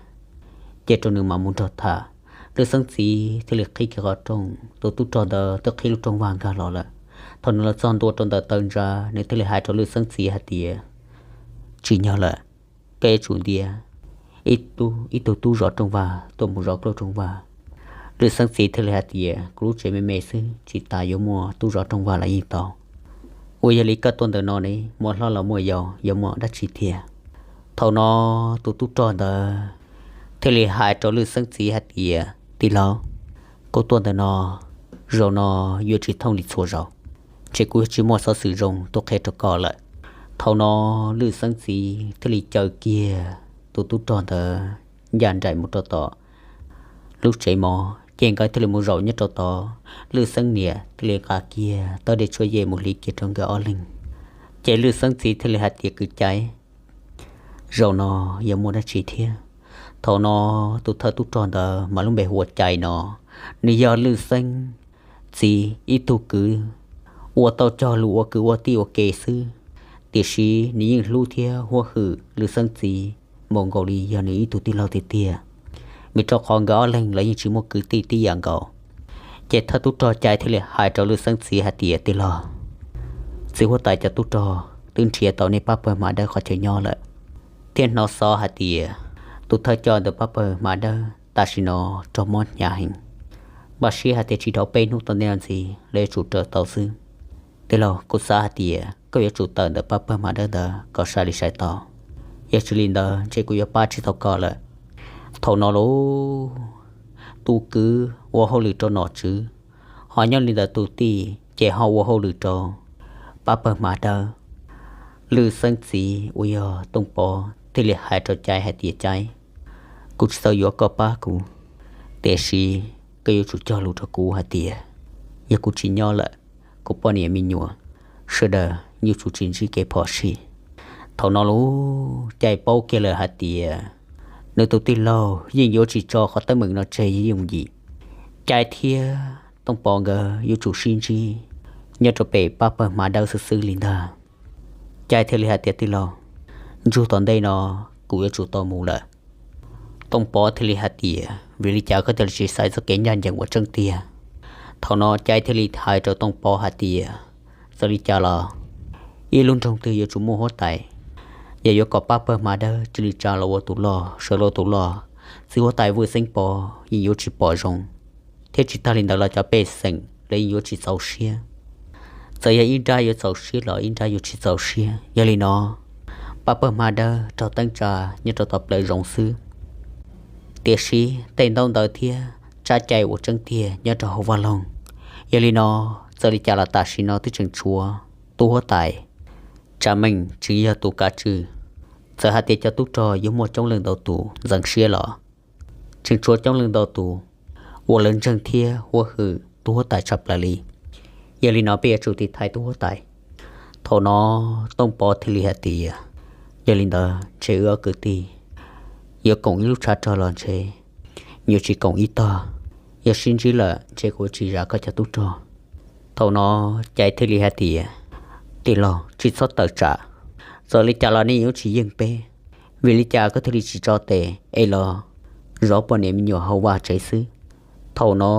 Cia rau nws mam mus nrog tham. Lwj Xeeb txiv thiaj li qhib kiag qhov rooj, tus tub rog ntawd twb qhib lub rooj vag nkag los lawm. Thaum nws los txog ntua rau ntawm taw ntsa, nws thiaj li hais rau Lwj Xeeb txiv hais tias, Tsim nyog lawm, koj yuav tsum ntiav ib tug tub zov rooj vag tuaj mus zov koj lub rooj vag. Lwj Xeeb txiv thiaj li hais tias, Kuv lub tsev me me xwb, tsis tas yuav muaj tub zov rooj vag los yeej tau. Ua yog li koj tuaj ntawm no ne, muaj hlob los muaj yau, yuav muaj dab tsi tiag? Thaum no tus tub rog ntawd thiaj li hais rau Lwj Xeeb txiv hais tias, Tij laug, kuv tuaj ntawm no, zaum no yuav tsis thooj li txhua zaus, ces kuv yuav tsis muaj xov xwm zoo tuaj qhia rau koj lawm. Thaum no Lwj Xeeb txiv thiaj li caw kiag tus tub rog ntawd ncaj nraim mus rau tom lub tsev mov, ces nkawd thiaj li mus zaum nyob rau tod. Lwj Xeeb niam thiaj li nqa kiag tawb dej tshuab yej mus hliv kiag rau nkawd ob leeg. Ces Lwj Xeeb txiv thiaj li hais tias, Kwv Cai, zaum no yuav muaj dab tsi thiab? Thaum no tus thawj tub rog ntawd mas lub npe hu ua Cai no, nws yog Lwj Xeeb txiv ib tug kwv uas tau cog lus ua kwv ua tij ua ke xwb, tiam sis nws yeej hlub thiab huab hwm Lwj Xeeb txiv mus nkaus li yog nws ib tug tij laug tiag tiag, vim rau qhov nkawd ob leeg los yeej tsis muaj kwv tij tib yam nkaus. Ces thawj tub rog Cai thiaj li hais rau Lwj Xeeb txiv hais tias, Tij laug, txiv huab tais cov tub rog twb nrhiav tau nej pab pawg hma dawb qhov chaw nyob lawm, thiab hnov xov hais tias tus thawj coj ntawm pab pawg hma dawb tam sim no raug mob hnyav heev, npaj siab hais tias tsis dhau peb hnub tom ntej no ntxiv lawv yuav tsum raws tau xwb. Tij laug, kuv xav hais tias koj yuav tsum tawm ntawm pab pawg hma dawb ntawd kom sai li sai tau, yog tsis li ntawd ntshe kuv yuav pab tsis tau koj lawm. Thaum no lauj, tus kwv ua hauj lwm rau nom tswv, ho nyob li ntawm tus tij ces ho ua hauj lwm rau pab pawg hma dawb. Lwj Xeeb txiv uas yog Tooj Pov thiaj li hais rau Cai hais tias, Cai, kuv tsis tau yuav koj pab kuv, tiam sis koj yuav tsum cog lus rau kuv hais tias yog kuv tsis nyob lawm, kuv poj niam me nyuam sawv daws yuav tsum tsis ntsib kev phom sij. Thaum no lauj, Cai paub kiag lawm hais tias nws tus tij laug yeej yuav tsis tso qhov teeb meem no tseg yooj yim. Cai thiab Tooj Pov nkawd yuav tsum sib ntsib nyob rau pem pab pawg hma dawb xwb xwb li ntag. Cai thiaj li hais tias, Tij laug, ntsug tom ntej no kuv yuav tsum tau mus lawm. Tooj Pov thiaj li hais tias, Vim li cas koj thiaj li tsis xaiv txoj kev ncaj ncees ua tseeb tiag? Thaum no Cai thiaj li hais rau Tooj Pov hais tias, Txawm li cas los ib lub nroog twg yuav tsum muaj huab tais. Yog yuav kom pab pawg hma dawb cia li tsa los ua tus loj, sawv los ua tus loj, txiv huab tais Vwj Xeeb Pov yeej yuav tsis pom zoo, thiab tsis tag li ntawd los cov pej xeem los yeej yuav tsis txaus siab. Txawm yog ib nrab yuav txaus siab los ib nrab yuav tsis txaus siab. Yog li no, pab pawg hma dawb raug teeb tsa nyob rau tom plawv zoov xwb, tiam sis tej ntaub ntawv thiab tsab cai uas tseeb tiag nyob rau hauv vaj loog. Yog li no, txawm li cas los tam sim no twb tseem tshuav tub huab tais Tsa Meej tseem yog tus kav tswj. Txawm hais tias cov tub rog yuav muaj coob leej ntau tus ntxeev siab los tseem tshuav coob leej ntau tus uas lawv ntseeg thiab huab hwm tub huab tais tshaj plaws li. Yog li no peb yuav tsum tiv thaiv tub huab tais. Thaum no Tooj Pov thiaj li hais tias, Yog li ntawd ntshe wb ob kwv tij yuav koom ib lub tshav rog los ntshe yuav tsis koom ib tog. Yog sib ntsib lawm ntshe kuv yuav tsis zam koj cov tub rog. Thaum no Cai thiaj li hais tias, Tij laug, tsis txhob tawm tsam, txawm li cas los nej yuav tsis yeej peb. Vim li cas koj thiaj li tsis tso tes es los zov poj niam me nyuam hauv vaj tsev xwb? Thaum no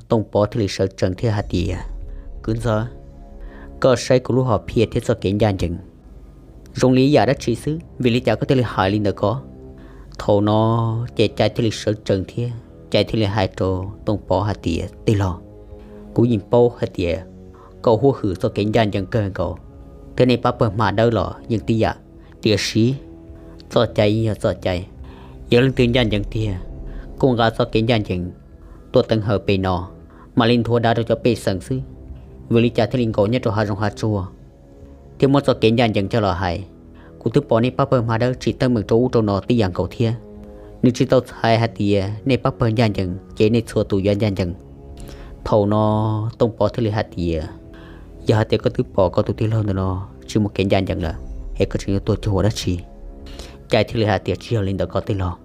Tooj Pov thiaj li sawv tsees thiab hais tias, Kwv ntxawg, koj saib kuv lub hom phiaj thiab txoj kev ncaj ncees zoo li ib yam dab tsi xwb, vim li cas koj thiaj li hais li ntawd ko? Thaum no ces Cai thiaj li sawv tsees thiab Cai thiaj li hais rau Tooj Pov hais tias, Tij laug, kuv yeej paub hais tias koj huab hwm txoj kev ncaj ncees kawg nkaus, thiab nej pab pawg hma dawb los yeej tib yam. Tiam sis txoj cai yeej yog txoj cai, yog leej twg ncaj ncees tiag, kuj nqa txoj kev ncaj ncees tuaj teev hawm pem no, mam li nthuav dav rau cov pej xeem xwb. Vim li cas thiaj li nkaum nyob rau hav zoov hav tsuag thiab muab txoj kev ncaj ncees coj los hais? Kuv twb pom nej pab pawg hma dawb tsim teeb meem rau ub rau no tib yam nkaus thiab. Nws tsis tau txhais hais tias nej pab pawg ncaj ncees ces nej txhua tus yuav ncaj ncees. Thaum no Tooj Pov thiaj li hais tias, Yog hais tias koj twb pom koj tus tij laug ntawm no tsis muaj kev ncaj ncees lawm, es koj tseem yuav tuaj cuag ua dab tsi? Cai thiaj li hais tias, Tsis yog li ntawd koj tij laug,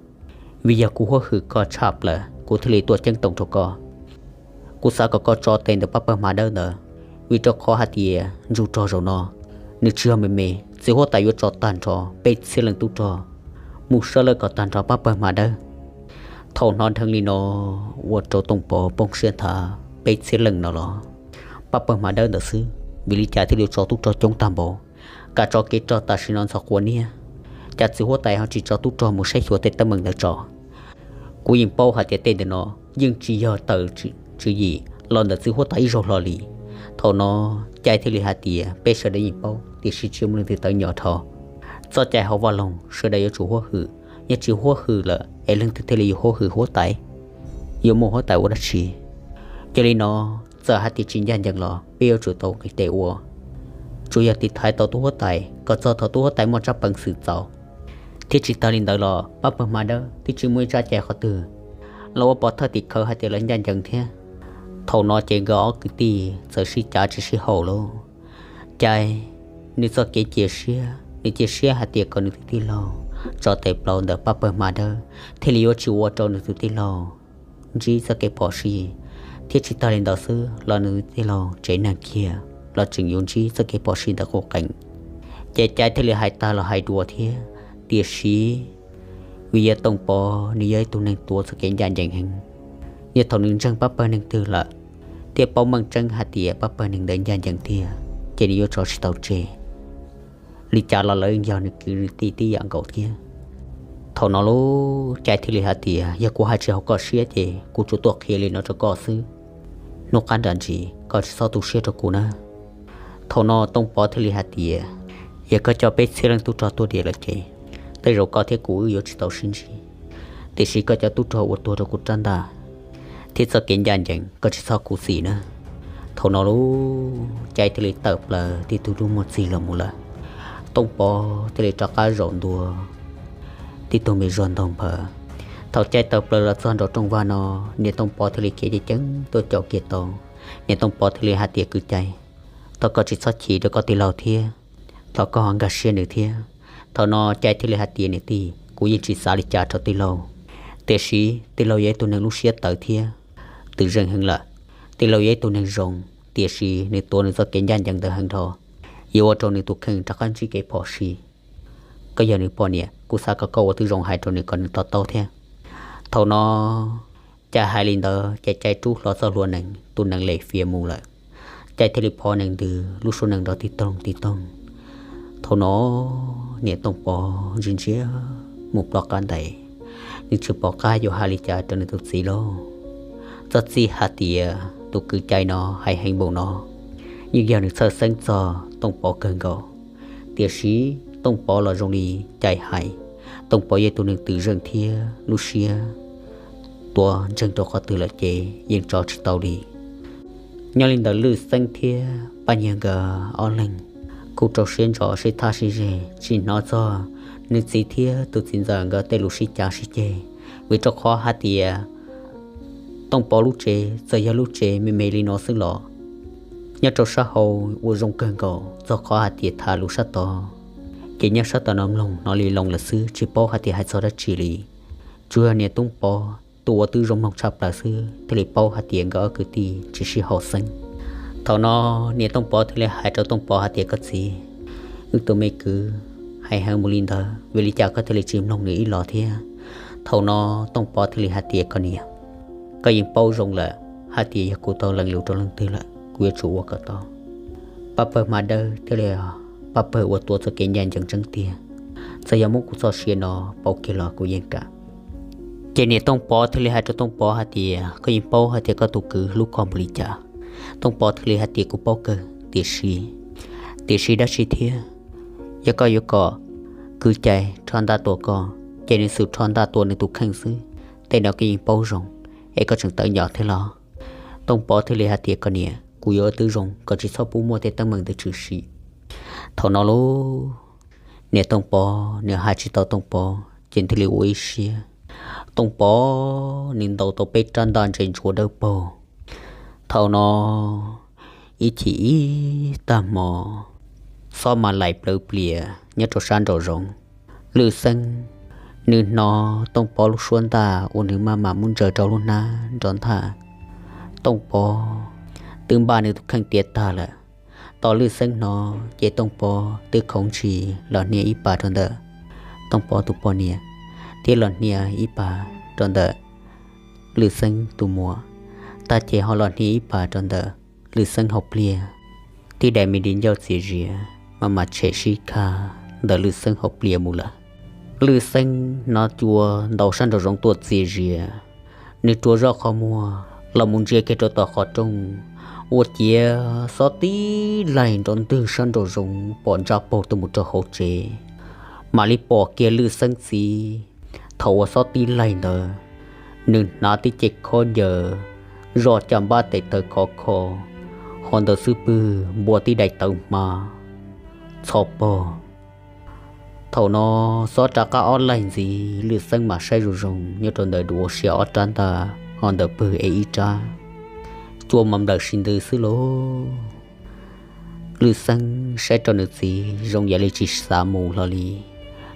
vim yog kuv huab hwm koj tshaj plaws kuv thiaj li tuaj ceeb toom rau koj. Kuv xav kom koj tso tes ntawm pab pawg hma dawb ntawd, vim rau qhov hais tias ntsuj rog zaum no nws tsis yog me me, txiv huab tais yuav tso tag nrho peb txhiab leej tub rog mus saib lawv kom tag nrho pab pawg hma dawb. Thaum hnov dheev li no ua rau Tooj Pov poob siab nthav, peb txhiab leej no los pab pawg hma dawb ntawd xwb, vim li cas thiaj li yuav tso tub rog coob tag npaum, kam tso kev rog tam sim no ntxhov quav niab, cas txiv huab tais ho tsis tso tub rog mus saib xyuas tej teeb meem ntawd tso? Kuv yeej paub hais tias tej ntawm no yeej tsis yog tawm tswv yim los ntawm txiv huab tais ib zaug hlo li. Thaum no Cai thiaj li hais tias, Peb sawv daws yeej paub, tiam sis tsis muaj leej twg tawv nyom dhau. Txoj cai hauv vaj loog sawv daws yuav tsum huab hwm, yog tsis huab hwm lawm es leej twg thiaj li yuav huab hwm huab tais? Yuav muaj huab tais ua dab tsi? Yog li no, txawm hais tias tsis ncaj ncees los peb yuav tsum tau nqis tes ua, tsuas yog tiv thaiv tau tub huab tais kom txog thaum tub huab tais muaj tsab peev xwm txaus. Thiab tsis tas li ntawd los pab pawg hma dawb twb tsis muaj ib tsab cai qhov twg los ua pov thawj tim khawv hais tias lawv ncaj ncees thiab. Thaum no ces nkawd ob kwv tij txawm sib cav tsis sib haum lauj. Cai, nws txoj kev cia siab, nws cia siab hais tias kom nws tus tij laug tso tes plaws ntawm pab pawg hma dawb thiaj li yuav tsis ua rau nws tus tij laug ntsib txoj kev phom sij, thiab tsis tas li ntawd xwb los nws tus tij laug tsev neeg kiag los tseem yuav ntsib txoj kev phom sij ntawm qus qees. Ces Cai thiaj li hais tag los hais dua thiab, tiam sis vim yog Tooj Pov nws yog ib tug neeg tuav txoj kev ncaj ncees heev, yog thaum nws ntseeg pab pawg neeg twg lawm thiab paub meej tseeb hais tias pab pawg neeg ntawd ncaj ncees tiag ces nws yuav tso tsis tau tseg. Li cas los lawv yog nws kwv nws tij tib yam nkaus thiab. Thaum no lub Cai thiaj li hais tias, Yog kuv hais tsis haum koj siab ces kuv tsuas tuaj qhia li no rau koj xwb. Hnub qab nram ntsis koj tsis txhob tu siab rau kuv na. Thaum no Tooj Pov thiaj li hais tias, Yog koj coj peb txhiab leej tub rog tuaj diam lawm ces tej zaum koj thiab kuv wb yuav tsis tau sib ntsib, tiam sis koj cov tub rog ua tuag rau kuv rab ntaj thiab txoj kev ncaj ncees koj tsis txhob khuv xim na. Thaum no lub Cai thiaj li tawm plaws tib tug dub muag txig los mus lawm. Tooj Pov thiaj li rov qab zaum ntua tib tug me zuag ntaug nphaws. Thaum Cai tawm plaws los txog nraum rooj vag no, niam Tooj Pov thiaj li khiav ceev ceev tuaj caum kiag tau. Niam Tooj Pov thiaj li hais tias, Kwv Cai, thov koj tsis txhob chim rau koj tij laug thiab, thov koj ho nkag siab nws thiab. Thaum no Cai thiaj li hais tias, Niam tij, kuv yeej tsis xav li cas rau tij laug, tiam sis tij laug yog ib tug neeg lub siab tawv thiab twm zeej heev lawm. Tij laug yog ib tug neeg zoo, tiam sis nws tuav nws txoj kev ncaj ncees ntawd heev dhau, yuav ua rau nws tus kheej rov qab ntsib kev phom sij. Koj yog nws poj niam, kuv xav kom koj ua tib zoo hais rau nws kom nws to taub thiab. Thaum no Cai hais li ntawd ces Cai rub hlo txoj hlua nees, tus nees lem fias mus lawm. Cai thiaj li phov nees ntws, lub suab nees nrov tig toog tig toog. Thaum no niam Tooj Pov ntsia ntsia mus ploj qab ntais, nws tsis pom qab yuav hais li cas rau nws tus txiv lauj. Txog txij hais tias tus kwv Cai no hais heev npaum no, yeej yog nws txhawj xeeb txog Tooj Pov kawg nkaus. Tiam sis Tooj Pov los zoo li Cai hais, Tooj Pov yog tus neeg twm zeej thiab lub siab tuav ntseeg rau qhov twg lawm ces yeej tso tsis tau li. Nyob li ntawd Lwj Xeeb thiab Paj Nyiag nkawd ob leeg kuj rau siab ntso sib thab sib zeg tsis hnov txog nws txiv thiab tus txiv ntxawm nkawd tej lus sib cav sib ceg, vim rau qhov hais tias Tooj Pov lub tsev txawm yog lub tsev me me li no xwb los nyob rau sab hauv ua zoo kawg nkaus, txog qhov hais tias tham lus sab tod ces nyob sab tom no mloog hnov li loo lawm xwb, tsis paub hais tias hais txog dab tsi li. Tsuas yog niam Tooj Pov tus uas twb zoo mloog tshaj plaws xwb thiaj li paub hais tias nkawd ob kwv tij tsis sib haum xeeb. Thaum no niam Tooj Pov thiaj li hais rau Tooj Pov hais tias, Koj txiv, wb tus me kwv hais heev mus li ntawd, vim li cas koj thiaj li tsis mloog nws ib los thiab? Thaum no Tooj Pov thiaj li hais tias, Koj niam, koj yeej paub zoo lawm hais tias yog kuv tau lees lus rau leej twg lawm, kuv yuav tsum ua kom tau. Paj pawg hma dawb thiaj li paj pawg uas tuav txoj kev ncaj ncees tseeb tiag, txawm yog muab kuv txoj sia no pauv kiag los kuv yeej kam. Ces niam Tooj Pov thiaj li hais rau Tooj Pov hais tias, Koj yeej paub hais tias koj tus kwv hlub koj npaum li cas. Tooj Pov thiaj li hais tias, Kuv paub kawg, tiam sis, tiam sis dab tsi thiab? Yog koj yuav kom kwv cai rho ntaj tua koj, ces nws xum rho ntaj tua nws tus kheej xwb, tej no koj yeej paub zoo, es koj tseem tawv ncov thiab los? Tooj Pov thiaj li hais tias, Koj niam, kuv yuav ua twb zoo kom tsis txhob pub muaj tej teeb meem ntawd tshwm sim. Thaum no lauj, niam Tooj Pov nws hais tsis tau Tooj Pov ces thiaj li ua ib siab. Tooj Pov nws ntaus tau peb rab ntaj ntse ntsuav dawb paug. Thaum no ib chim ib tag hmo, xob mas laim plawv plias nyob rau sab nraum zoov. Lwj Xeeb nws hnov Tooj Pov lub suab ntaj uas nws maj mam muab ntsaws rau lub hnab nrov nthaj. Tooj Pov twb npaj nws tus kheej tiav tag lawm. Tos Lwj Xeeb hnov ces Tooj Pov twb khoov ntshis los hnia ib pas rau ntawm Tooj Pov tus poj niam, thiab los hnia ib pas rau ntawm Lwj Xeeb tus muam, tag ces ho los hnia ib pas rau ntawm Lwj Xeeb hauv pliaj. Tib daim me di ncauj txias zias maj mam tshem sib khab ntawm Lwj Xeeb hauv pliaj mus lawm. Lwj Xeeb hnov cua ntaus sab nraum zoov tuaj txias zias, nws rua zoj qhov muag los mus ntsia kiag rau tom qhov rooj, ua ciav xob tib laig nrov ntwg sab nraum zoov pom ntsaj paug tuaj mus rau hauv tsev. Mam li pom kiag Lwj Xeeb txiv, thaum uas xob tib laig ntawd, nws hnav tib ce khaub ncaws, zoj caj npab tes taw khov kho, hos ntawm xub pwg npua tib daim tawv hmab txho pog. Thaum no xob rov qab ob laig ntxiv, Lwj Xeeb mam saib zoo zoo nyob rau ntawm duav ua sia ob rab ntaj, hos ntawm pwg ev ib rab, cua mas nplawm si ntws xwb lauj. Lwj Xeeb saib rau nws txiv zoo yam li tsis xav mus hlo li.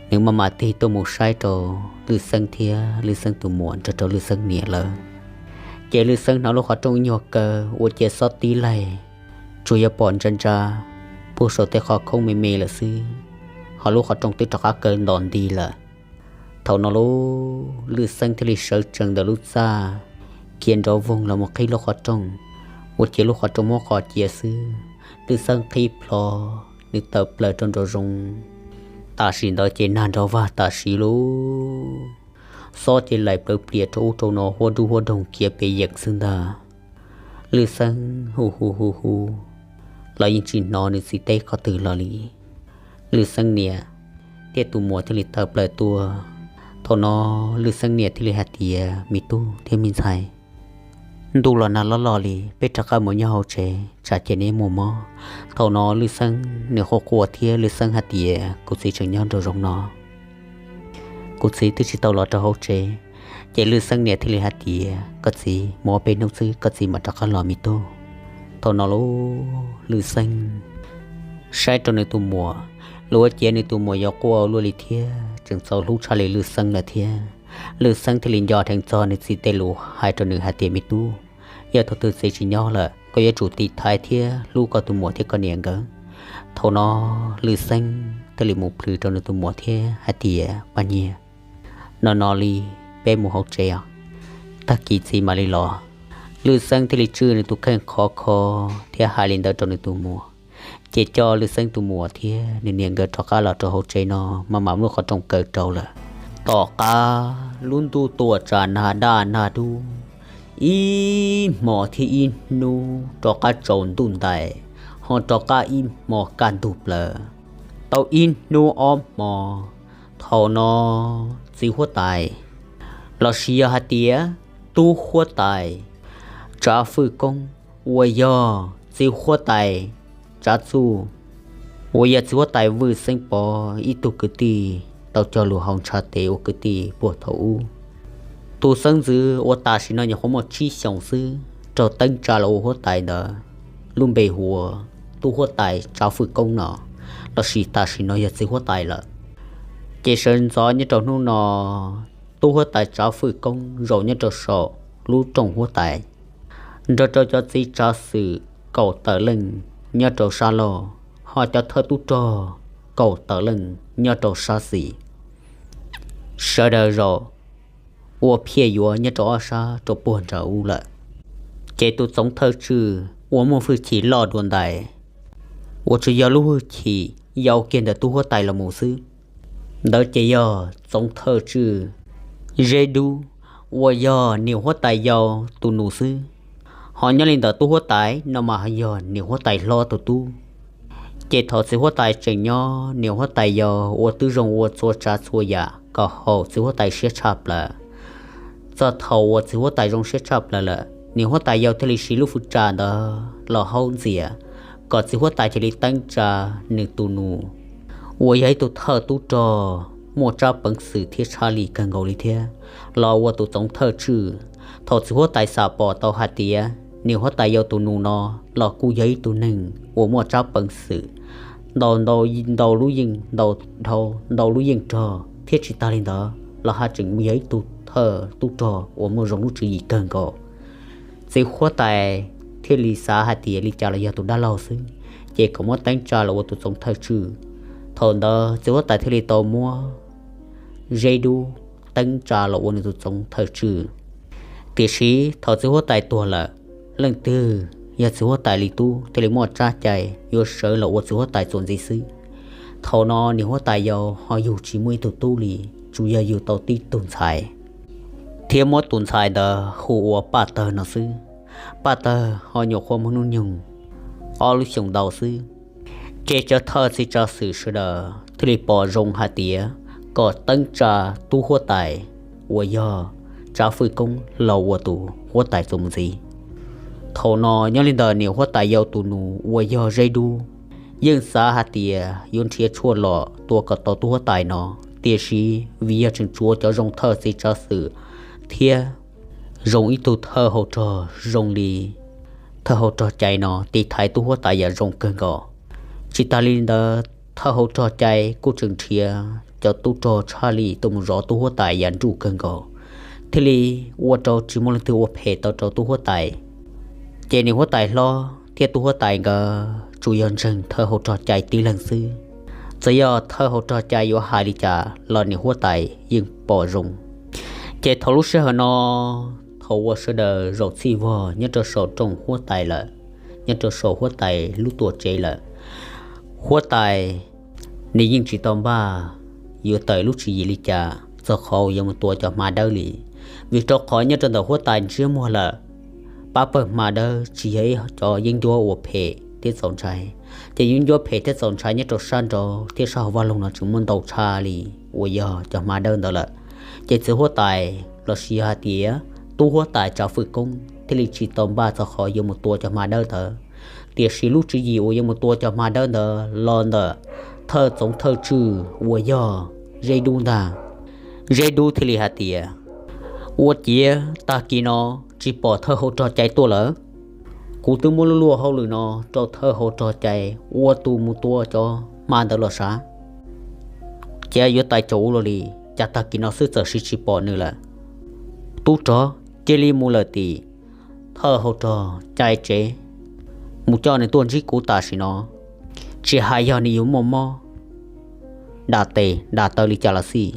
Nws maj mam tig tuaj mus saib rau Lwj Xeeb thiab Lwj Xeeb tus muam nrog rau Lwj Xeeb niam lawv. Ces Lwj Xeeb hnov lub qhov rooj nyuag kaw ua ciav xob tib laig, tsuas yog pom ntsa ntsa puag saum tej qhov khoob me me lawm xwb, hos lub qhov rooj twb rov qab kaw ntos nti lawm. Thaum no lauj, Lwj Xeeb thiaj li sawv tsees ntawm lub txaj, khiav nrov voog los mus qhib lub qhov rooj, ua ciav lub qhov rooj muab qo cia xwb. Lwj Xeeb qhib plho, nws tawm plaws rau nraum zoov, tam sim ntawd ces nag nrog vag tam sim lauj. Xob ces laim plawv plias rau ub rau no huab dub huab doog khiav pes yeem xwb ntag. Lwj Xeeb hu hu hu hu los yeej tsis hnov nws txiv teb qhov twg los li. Lwj Xeeb niam thiab tus muam thiaj li tawm plaws tuaj. Thaum no Lwj Xeeb niam thiaj li hais tias, Me tub thiab me ntxhais, ntuj los nag loj loj li, peb rov qab mus nyob hauv tsev tsam ces neb muaj mob. Thaum no Lwj Xeeb nws quaj quaj thiab Lwj Xeeb hais tias, Kuv txiv tseem nyob nraum zoov no, kuv txiv twb tsis tau los rau hauv tsev. Ces Lwj Xeeb niam thiaj li hais tias, Koj txiv, mus ob peb hnub xwb koj txiv mam rov qab los me tub. Thaum no lauj, Lwj Xeeb saib rau nws tus muam, luag ua ciav nws tus muam yuav quaj ua luaj li thiab tseem txaus hlub tshaj li Lwj Xeeb lawm thiab. Lwj Xeeb thiaj li nco dheev txog nws txiv tej lus hais rau nws hais tias, Me tub, yog thaum twg txiv tsis nyob lawm koj yuav tsum tiv thaiv thiab hlub koj tus muam thiab koj niam nkawd. Thaum no Lwj Xeeb thiaj li mus plhws rau nws tus muam thiab hais tias, Paj Nyiag, no no li, peb mus hauv tsev os, tag kis txiv mam li los. Lwj Xeeb thiaj li tswj nws tus kheej khov kho thiab hais li ntawd rau nws tus muam. Ces coj Lwj Xeeb tus muam thiab nws niam nkawd rov qab los rau hauv tsev no, maj mam muab lub qhov rooj kaw rau lawm. Tom qab lub ntuj tuaj tsav nag daj nag dub, ib hmos thiab ib hnub rov qab tsaus ntuj ntais, ho rov qab ib hmos kaj ntug plaws. Tau ib hnub ob hmo, thaum no txiv huab tais, los sis yog hais tias tub huab tais Tsav Fwj Koob, uas yog txiv huab tais Tsav Txuj, uas yog txiv huab tais Vwj Xeeb Pov ib tug kwv tij tau cog lus haus ntshav tes ua kwv tij puag thaum ub. Tus xeeb ntxwv uas tam sim no nyuam qhuav muaj tsib xyoos xwb raug teeb tsa los ua huab tais ntawd, lub npe hu ua tub huab tais Tsav Fwj Koob no, los sis tam sim no yog txiv huab tais lawm. Ces sawv ntxov nyob rau hnub no, tub huab tais Tsav Fwj Koob zaum nyob rau saum lub rooj huab tais, nrog rau cov txiv tsav xwm kaum tawm leej nyob rau sab laug, ho cov thawj tub rog kaum tawm leej nyob rau sab xis. Sawv daws zaum ua phiaj yuav nyob rau ob sab rau puag nram ub lawm. Ces tus txoov thawj tswj uas muaj hwj chim loj dua ntais, uas tsuas yog lub hwj chim yau kiag ntawm tub huab tais los mus xwb, ntawd ces yog txoov thawj tswj Zeb Dub, uas yog niam huab tais yau tus nus xwb. Ho nyob li ntawm tub huab tais no mas yog niam huab tais hlob tus tub. Ces thaum txiv huab tais tseem nyob, niam huab tais yau ua twb zoo ua txhua tsav txhua yam kom haum txiv huab tais siab tshaj plaws. Txog thaum uas txiv huab tais zoo siab tshaj plaws lawm, niam huab tais yau thiaj li siv lub fwj tsa ntawd los haub ntxias, kom txiv huab tais cia li teeb tsa nws tus nus, uas yog ib tug thawj tub rog muaj tsab peev xwm thiab tshaj lij kawg nkaus li thiab, los ua tus txoov thawj tswj. Thaum txiv huab tais xam pom tau hais tias niam huab tais yau tus nus no los kuj yog ib tug neeg uas muaj tsab peev xwm ntau ntau ntau lub yeej ntau dhau ntau lub yeej rog thiab tsis tag li ntawd los haj tseem yog ib tug thawj tub rog uas muaj zoo lub tswv yim kawg nkaus. Txiv huab tais thiaj li xav hais tias li cas los yog tus dab laug xwb, ces kom muab teeb tsa los ua tus txoov thawj tswj. Thaum ntawd txiv huab tais thiaj li tau muab Zeb Dub teeb tsa los ua nws tus txoov thawj tswj. Tiam sis thaum txiv huab tais tuag lawm, leej twg yog txiv huab tais li tub thiaj li muaj tsab cai yuav sawv los ua txiv huab tais txuas ntxiv xwb. Thaum no niam huab tais yau ho yug tsis muaj ib tug tub li, tsuas yog yug tau tib tug ntxhais, thiab muab tus ntxhais ntawd hu ua Paj Tawg no xwb. Paj Tawg ho nyuam qhuav muaj hnub nyoog ob lub xyoos ntau xwb. Ces cov thawj txiv tsav xwm sawv daws thiaj li pom zoo hais tias kom teeb tsa tub huab tais uas yog Tsav Fwj Koob los ua tus huab tais txuas mus ntxiv. Thaum no nyob li ntawm niam huab tais yau tus nus uas yog Zeb Dub yeej xav hais tias yuav nrhiav tshuaj los tua kom tau tub huab tais no, tiam sis vim yog tseem tshuav cov zoo thawj txiv tsav xwm thiab zoo ib tug thawj hauv rog zoo li thawj hauv rog Cai no tiv thaiv tub huab tais yam zoo kawg nkaus. Tsis tas li ntawd, thawj hauv rog Cai kuj tseem nrhiav cov tub rog tshaj lij tuaj mus zov tub huab tais yam nruj kawg nkaus, thiaj li ua rau tsis muaj leej twg ua phem tau rau tub huab tais. Ces niam huab tais hlob thiab tub huab tais nkawd tsuas yog ntseeg thawj hauv rog Cai tib leeg xwb. Txawm yog thawj hauv rog Cai yuav hais li cas los niam huab tais yeej pom zoo. Ces thaum lub sij hawm no, thaum uas sawv daws zaum txhij vog nyob rau saum rooj huab tais lawm, nyob rau saum huab tais lub tuam tsev lawm, huab tais nws yeej tsis tau npaj yuav tawm lub tswv yim li cas txog qhov uas yuav mus tua cov hma dawb li, vim rau qhov nyob rau ntawm huab tais ntsiab muag lawm, pab pawg hma dawb tsis yog ib cov yeeb ncuab uas phem thiab txaus ntshai. Ces yeeb ncuab phem thiab txaus ntshai nyob rau sab nraud thiab sab hauv vaj loog no tseem muaj ntau tshaj li uas yog cov hma dawb ntawd lawm. Ces txiv huab tais los sis yog hais tias tub huab tais Tsav Fwj Koob thiaj li tsis tau npaj txog qhov yuav mus tua cov hma dawb ntawd. Tiam sis lub tswv yim uas yuav mus tua cov hma dawb ntawd los ntawm thawj txoov thawj tswj uas yog Zeb Dub ntag. Zeb Dub thiaj li hais tias, ua ciav tag kis no tsis pom thawj hauv rog Cai tuaj lawm. Kuv twb muab lub luaj hauj lwm no rau thawj hauv rog Cai ua tus mus tua cov hma ntawd los sav, cas yuav tais caum ua luaj li, cas tag kis no xwb txawm sis tsis pom nws lawm. Tub rog, cia li mus lawm tim thawj hauv rog Cai tsev, mus coj nws tuaj ntsib kuv tam sim no, tsis hais yog nws yuav muaj mob dam tes dam taw li cas los xij,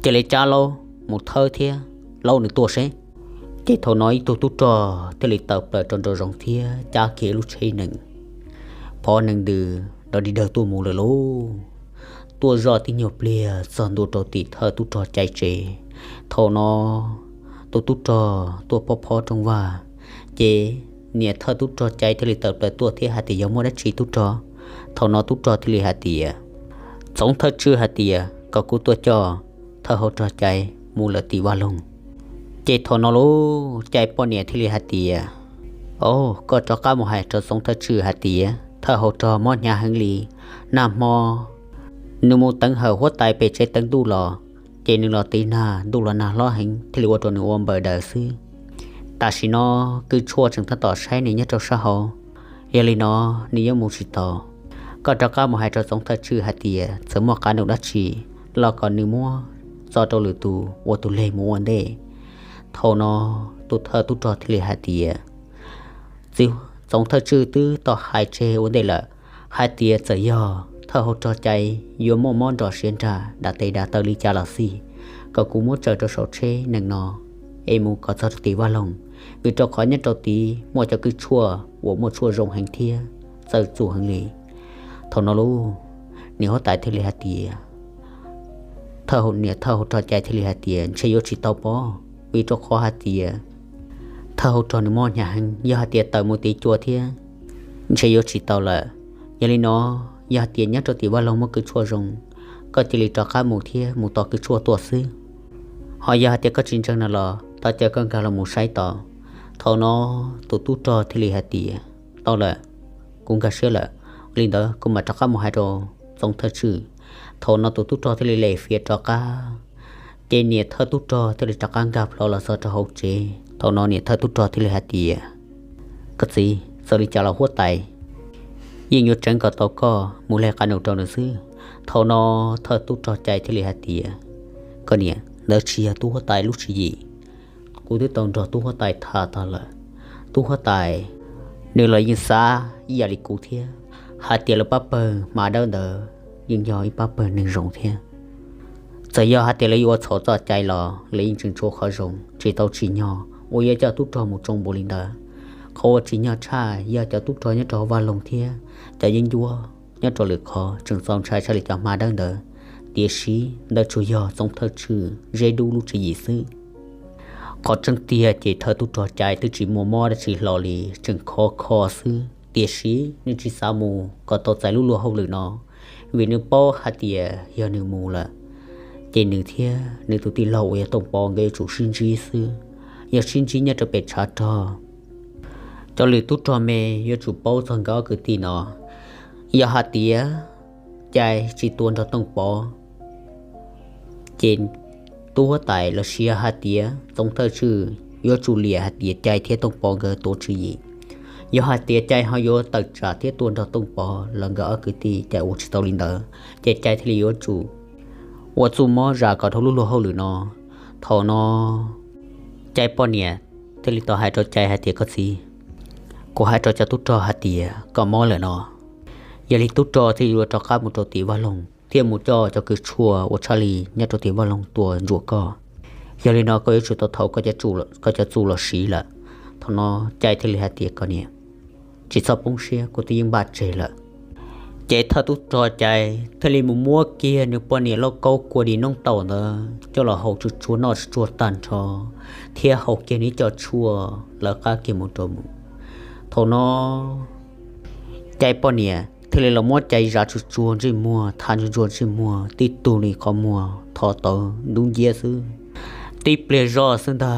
cia li cab laub mus thawb thiab laub nws tuaj seb. Ces thaum no ib tug tub rog thiaj li tawm plaws rau nraum zoov thiab cab kiag lub tsheb nees, phov nees ntws nrov dig dawg tuaj mus lawm lauj. Tuaj zoj tib nyuag pliag txog ntua rau tim thawj tub rog Cai tsev. Thaum no tus tub rog tuaj phob phob rooj vag, ces niam thawj tub rog Cai thiaj li tawm plaws tuaj thiab hais tias, yog muaj dab tsi tub rog? Thaum no tub rog thiaj li hais tias, txoov thawj tswj hais tias kom kuv tuaj coj thawj hauv rog Cai mus lawm tim vaj loog. Ces thaum no lauj, Cai poj niam thiaj li hais tias, o, koj rov qab mus hais rau txoov thawj tswj hais tias thawj hauv rog mob hnyav heev li, nag hmo nws mus teev hawm huab tais pem tsev teev ntuj los, ces nws los tiv nag, ntuj los nag hlob heev thiaj li ua rau nws ua npaws daws xwb. Tam sim no kws tshuaj tseem tab tom saib nws nyob rau sab hauv, yog li no nws yuav mus tsis tau. Koj rov qab mus hais rau txoov thawj tswj hais tias txawm muaj qab num dab tsi los kom nws muab txo rau lwm tus ua tus leg mus ua ntej. Thaum no tus thawj tub rog thiaj li hais tias, txiv Txoov Thawj Tswj twb tau hais tseg ua ntej lawm hais tias txawm yog thawj hauv rog Cai yuav muaj mob nrog siav nrag dav tes dav taw li cas los xij, kom kuv muab tsaws rau saum tsheb nees no es mus kom txog rau tim vaj loog, vim rau qhov nyob rau tid muaj cov kws tshuaj uas muaj tshuaj zoo heev thiab txawj txuj heev li. Thaum no lub niam huab tais thiaj li hais tias, thawj hauv, niam thawj hauv rog Cai thiaj li hais tias ntshe yuav tsis tau pob, vim rau qhov hais tias thawj hauv rog nws mob hnyav heev, yog hais tias tawm mus tid cua thiab ntshe yuav tsis tau lawm. Yog li no, yog hais tias nyob rau tim vaj loog muaj kws tshuaj zoo, koj cia li rov qab mus thiab mus tos kws tshuaj tuaj xwb. Ho yog hais tias koj tsis ntseeg no los thov caw koj nkag los mus saib tau. Thaum no tus tub rog thiaj li hais tias, tau lawm, kuv nkag siab lawm, li ntawd kuv mam rov qab mus hais rau Txoov Thawj Tswj. Thaum no tus tub rog thiaj li lem fiav rov qab, ces niam thawj tub rog thiaj li rov qab nkag plho los txog rau hauv tsev. Thaum no niam thawj tub rog thiaj li hais tias, koj txiv, txawm li cas los huab tais yeej yuav tseev kom tau koj mus leg qab nus rau nws xwb. Thaum no thawj tub rog Cai thiaj li hais tias, koj niam, ntawd tsis yog tub huab tais lub tswv yim, kuv twb tau nrog tub huab tais tham tag lawm. Tub huab tais nws los yeej xav ib yam li kuv thiab, hais tias lawv pab pawg hma dawb ntawd yeej yog ib pab pawg neeg zoo thiab. Txawm yog hais tias lawv yuav ua txhaum txoj cai los lawv yeej tseem tshuav qhov zoo, tsis tau tsim nyog uas yuav coj tub rog mus tsoo npaum li ntawd. Qhov uas tsim nyog tshaj yog cov tub rog nyob rau hauv vaj loog thiab cov yeeb ncuab nyob rau lwm qhov tseem txaus ntshai tshaj li cov hma dawb ntawd. Tiam sis ntawd tsuas yog Txoov Thawj Tswj zeb dub lub tswv yim xwb. Qhov tseeb tiag ces thawj tub rog Cai twb tsis muaj mob dab tsi hlo li, tseem khov kho xwb, tiam sis nws tsis xav mus kom tau txais lub luag hauj lwm no, vim nws paub hais tias yog nws mus lawm, ces nws thiab nws tus tij laug uas yog Tooj Pov nkawd yuav tsum sib ntsib xwb. Yog sib ntsib nyob rau pem tshav rog, cov lwm tub rog me yuav tsum paub txog nkawd ob kwv tij no. Yog hais tias Cai tsis tua nrog Tooj Pov, ces tub huab tais los sis yog hais tias Txoov Thawj Tswj yuav tsum liam hais tias Cai thiab Tooj Pov nkawd tuav tswv yim. Yog hais tias Cai ho yuav tawm tsam thiab tua nrog Tooj Pov los nkawd ob kwv tij Cai ua tsis tau li ntawd, ces Cai thiaj li yuav tsum ua txuj mob zam kom dhau lub luag hauj lwm no. Thaum no Cai poj niam thiaj li tau hais rau Cai hais tias, koj txiv, kuv hais rau cov tub rog hais tias koj mob lawm no, yog li tub rog thiaj yuav rov qab mus rau tim vaj loog thiab mus coj cov kws tshuaj uas tshaj li nyob rau tim vaj loog tua ntsuam koj. Yog li no koj yuav tsum tau thau koj cov txuj los siv lawm. Thaum no Cai thiaj li hais tias, koj niam, tsis txhob poob siab, kuv twb yeej npaj tseg lawm. Ces thawj tub rog Cai thiaj li mus muab kiag nws poj niam lauj kaub kua di noob taum ntawd coj los haus tsuag tsuag noj tsuag tsuag tag nrho, thiab haus kiag nws cov tshuaj lawv qab kiag mus rau mus. Thaum no Cai poj niam thiaj li los muab Cai zam tsuag tsuag ntsej muag, tha tsuag tsuag ntsej muag, tib tug li qhov muag thov tawv dub nciab xwb. Tib pliag zoj xwb ntag,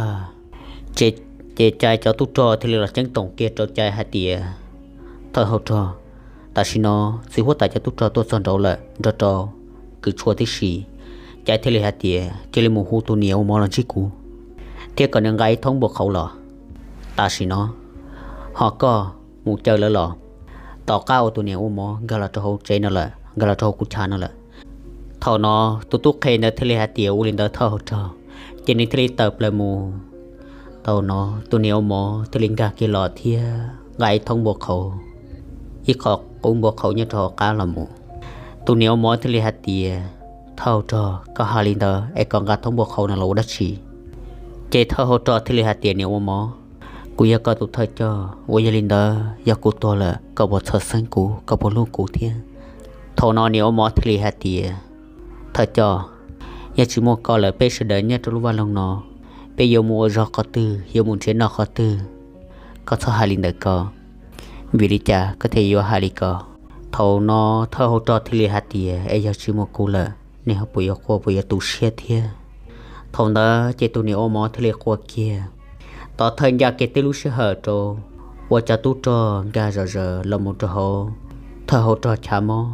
ces Cai cov tub rog thiaj li los ceeb toom kiag rau Cai hais tias, thawj hauv rog, tam sim no txiv huab tais cov tub rog tuaj txog nraud lawm nrog rau kws tshuaj tib si. Cai thiaj li hais tias, cia li mus hu tus niam ua mov los ntsib kuv, thiab kom nws nqa ib thoob npua qhauv los tam sim no. Ho koj mus caw lawv los, tom qab uas tus niam ua mov nkag los rau hauv tsev no lawm, nkag los rau hauv kuv chav no lawm. Thaum no tus tub qhe ntawd thiaj li hais tias, ua li ntawd thawj hauv rog. Ces nws thiaj li tawm plaws mus. Thaum no tus niam ua mov thiaj li nkag kiag los thiab nqa ib thoob npua qhauv, ib qho qub npua qhauv nyob rau hauv qab los mus. Tus niam ua mov thiaj li hais tias, thawj hauv rog, koj hais li ntawd es koj nqa thoob npua qhauv no los ua dab tsi? Ces thawj hauv rog thiaj li hais tias, niam ua mov, kuv yog koj tus thawj coj uas yog li ntawd yog kuv tuag lawm koj puas txhawj xeeb kuv, koj puas hlub kuv thiab? Thaum no niam ua mov thiaj li hais tias, thawj coj, yog tsis muaj koj lawm peb sawv daws nyob rau lub vaj loog no, peb yuav mus ua zog qhov twg, yuav mus nrhiav noj qhov twg? Koj txhob hais li ntawd ko. Vim li cas koj thiaj yuav hais li ko? Thaum no thawj hauv rog thiaj li hais tias, es yog tsis muaj kuv lawm nej ho puas yuav quaj puas yuav tu siab thiab? Thaum ntawd ces tus niam ua mov thiaj li quaj kiag. Tod thawj ncaj kiag tib lub sij hawm rau uas cov tub rog nkag zom zaws los mus rau hauv thawj hauv rog chav mob.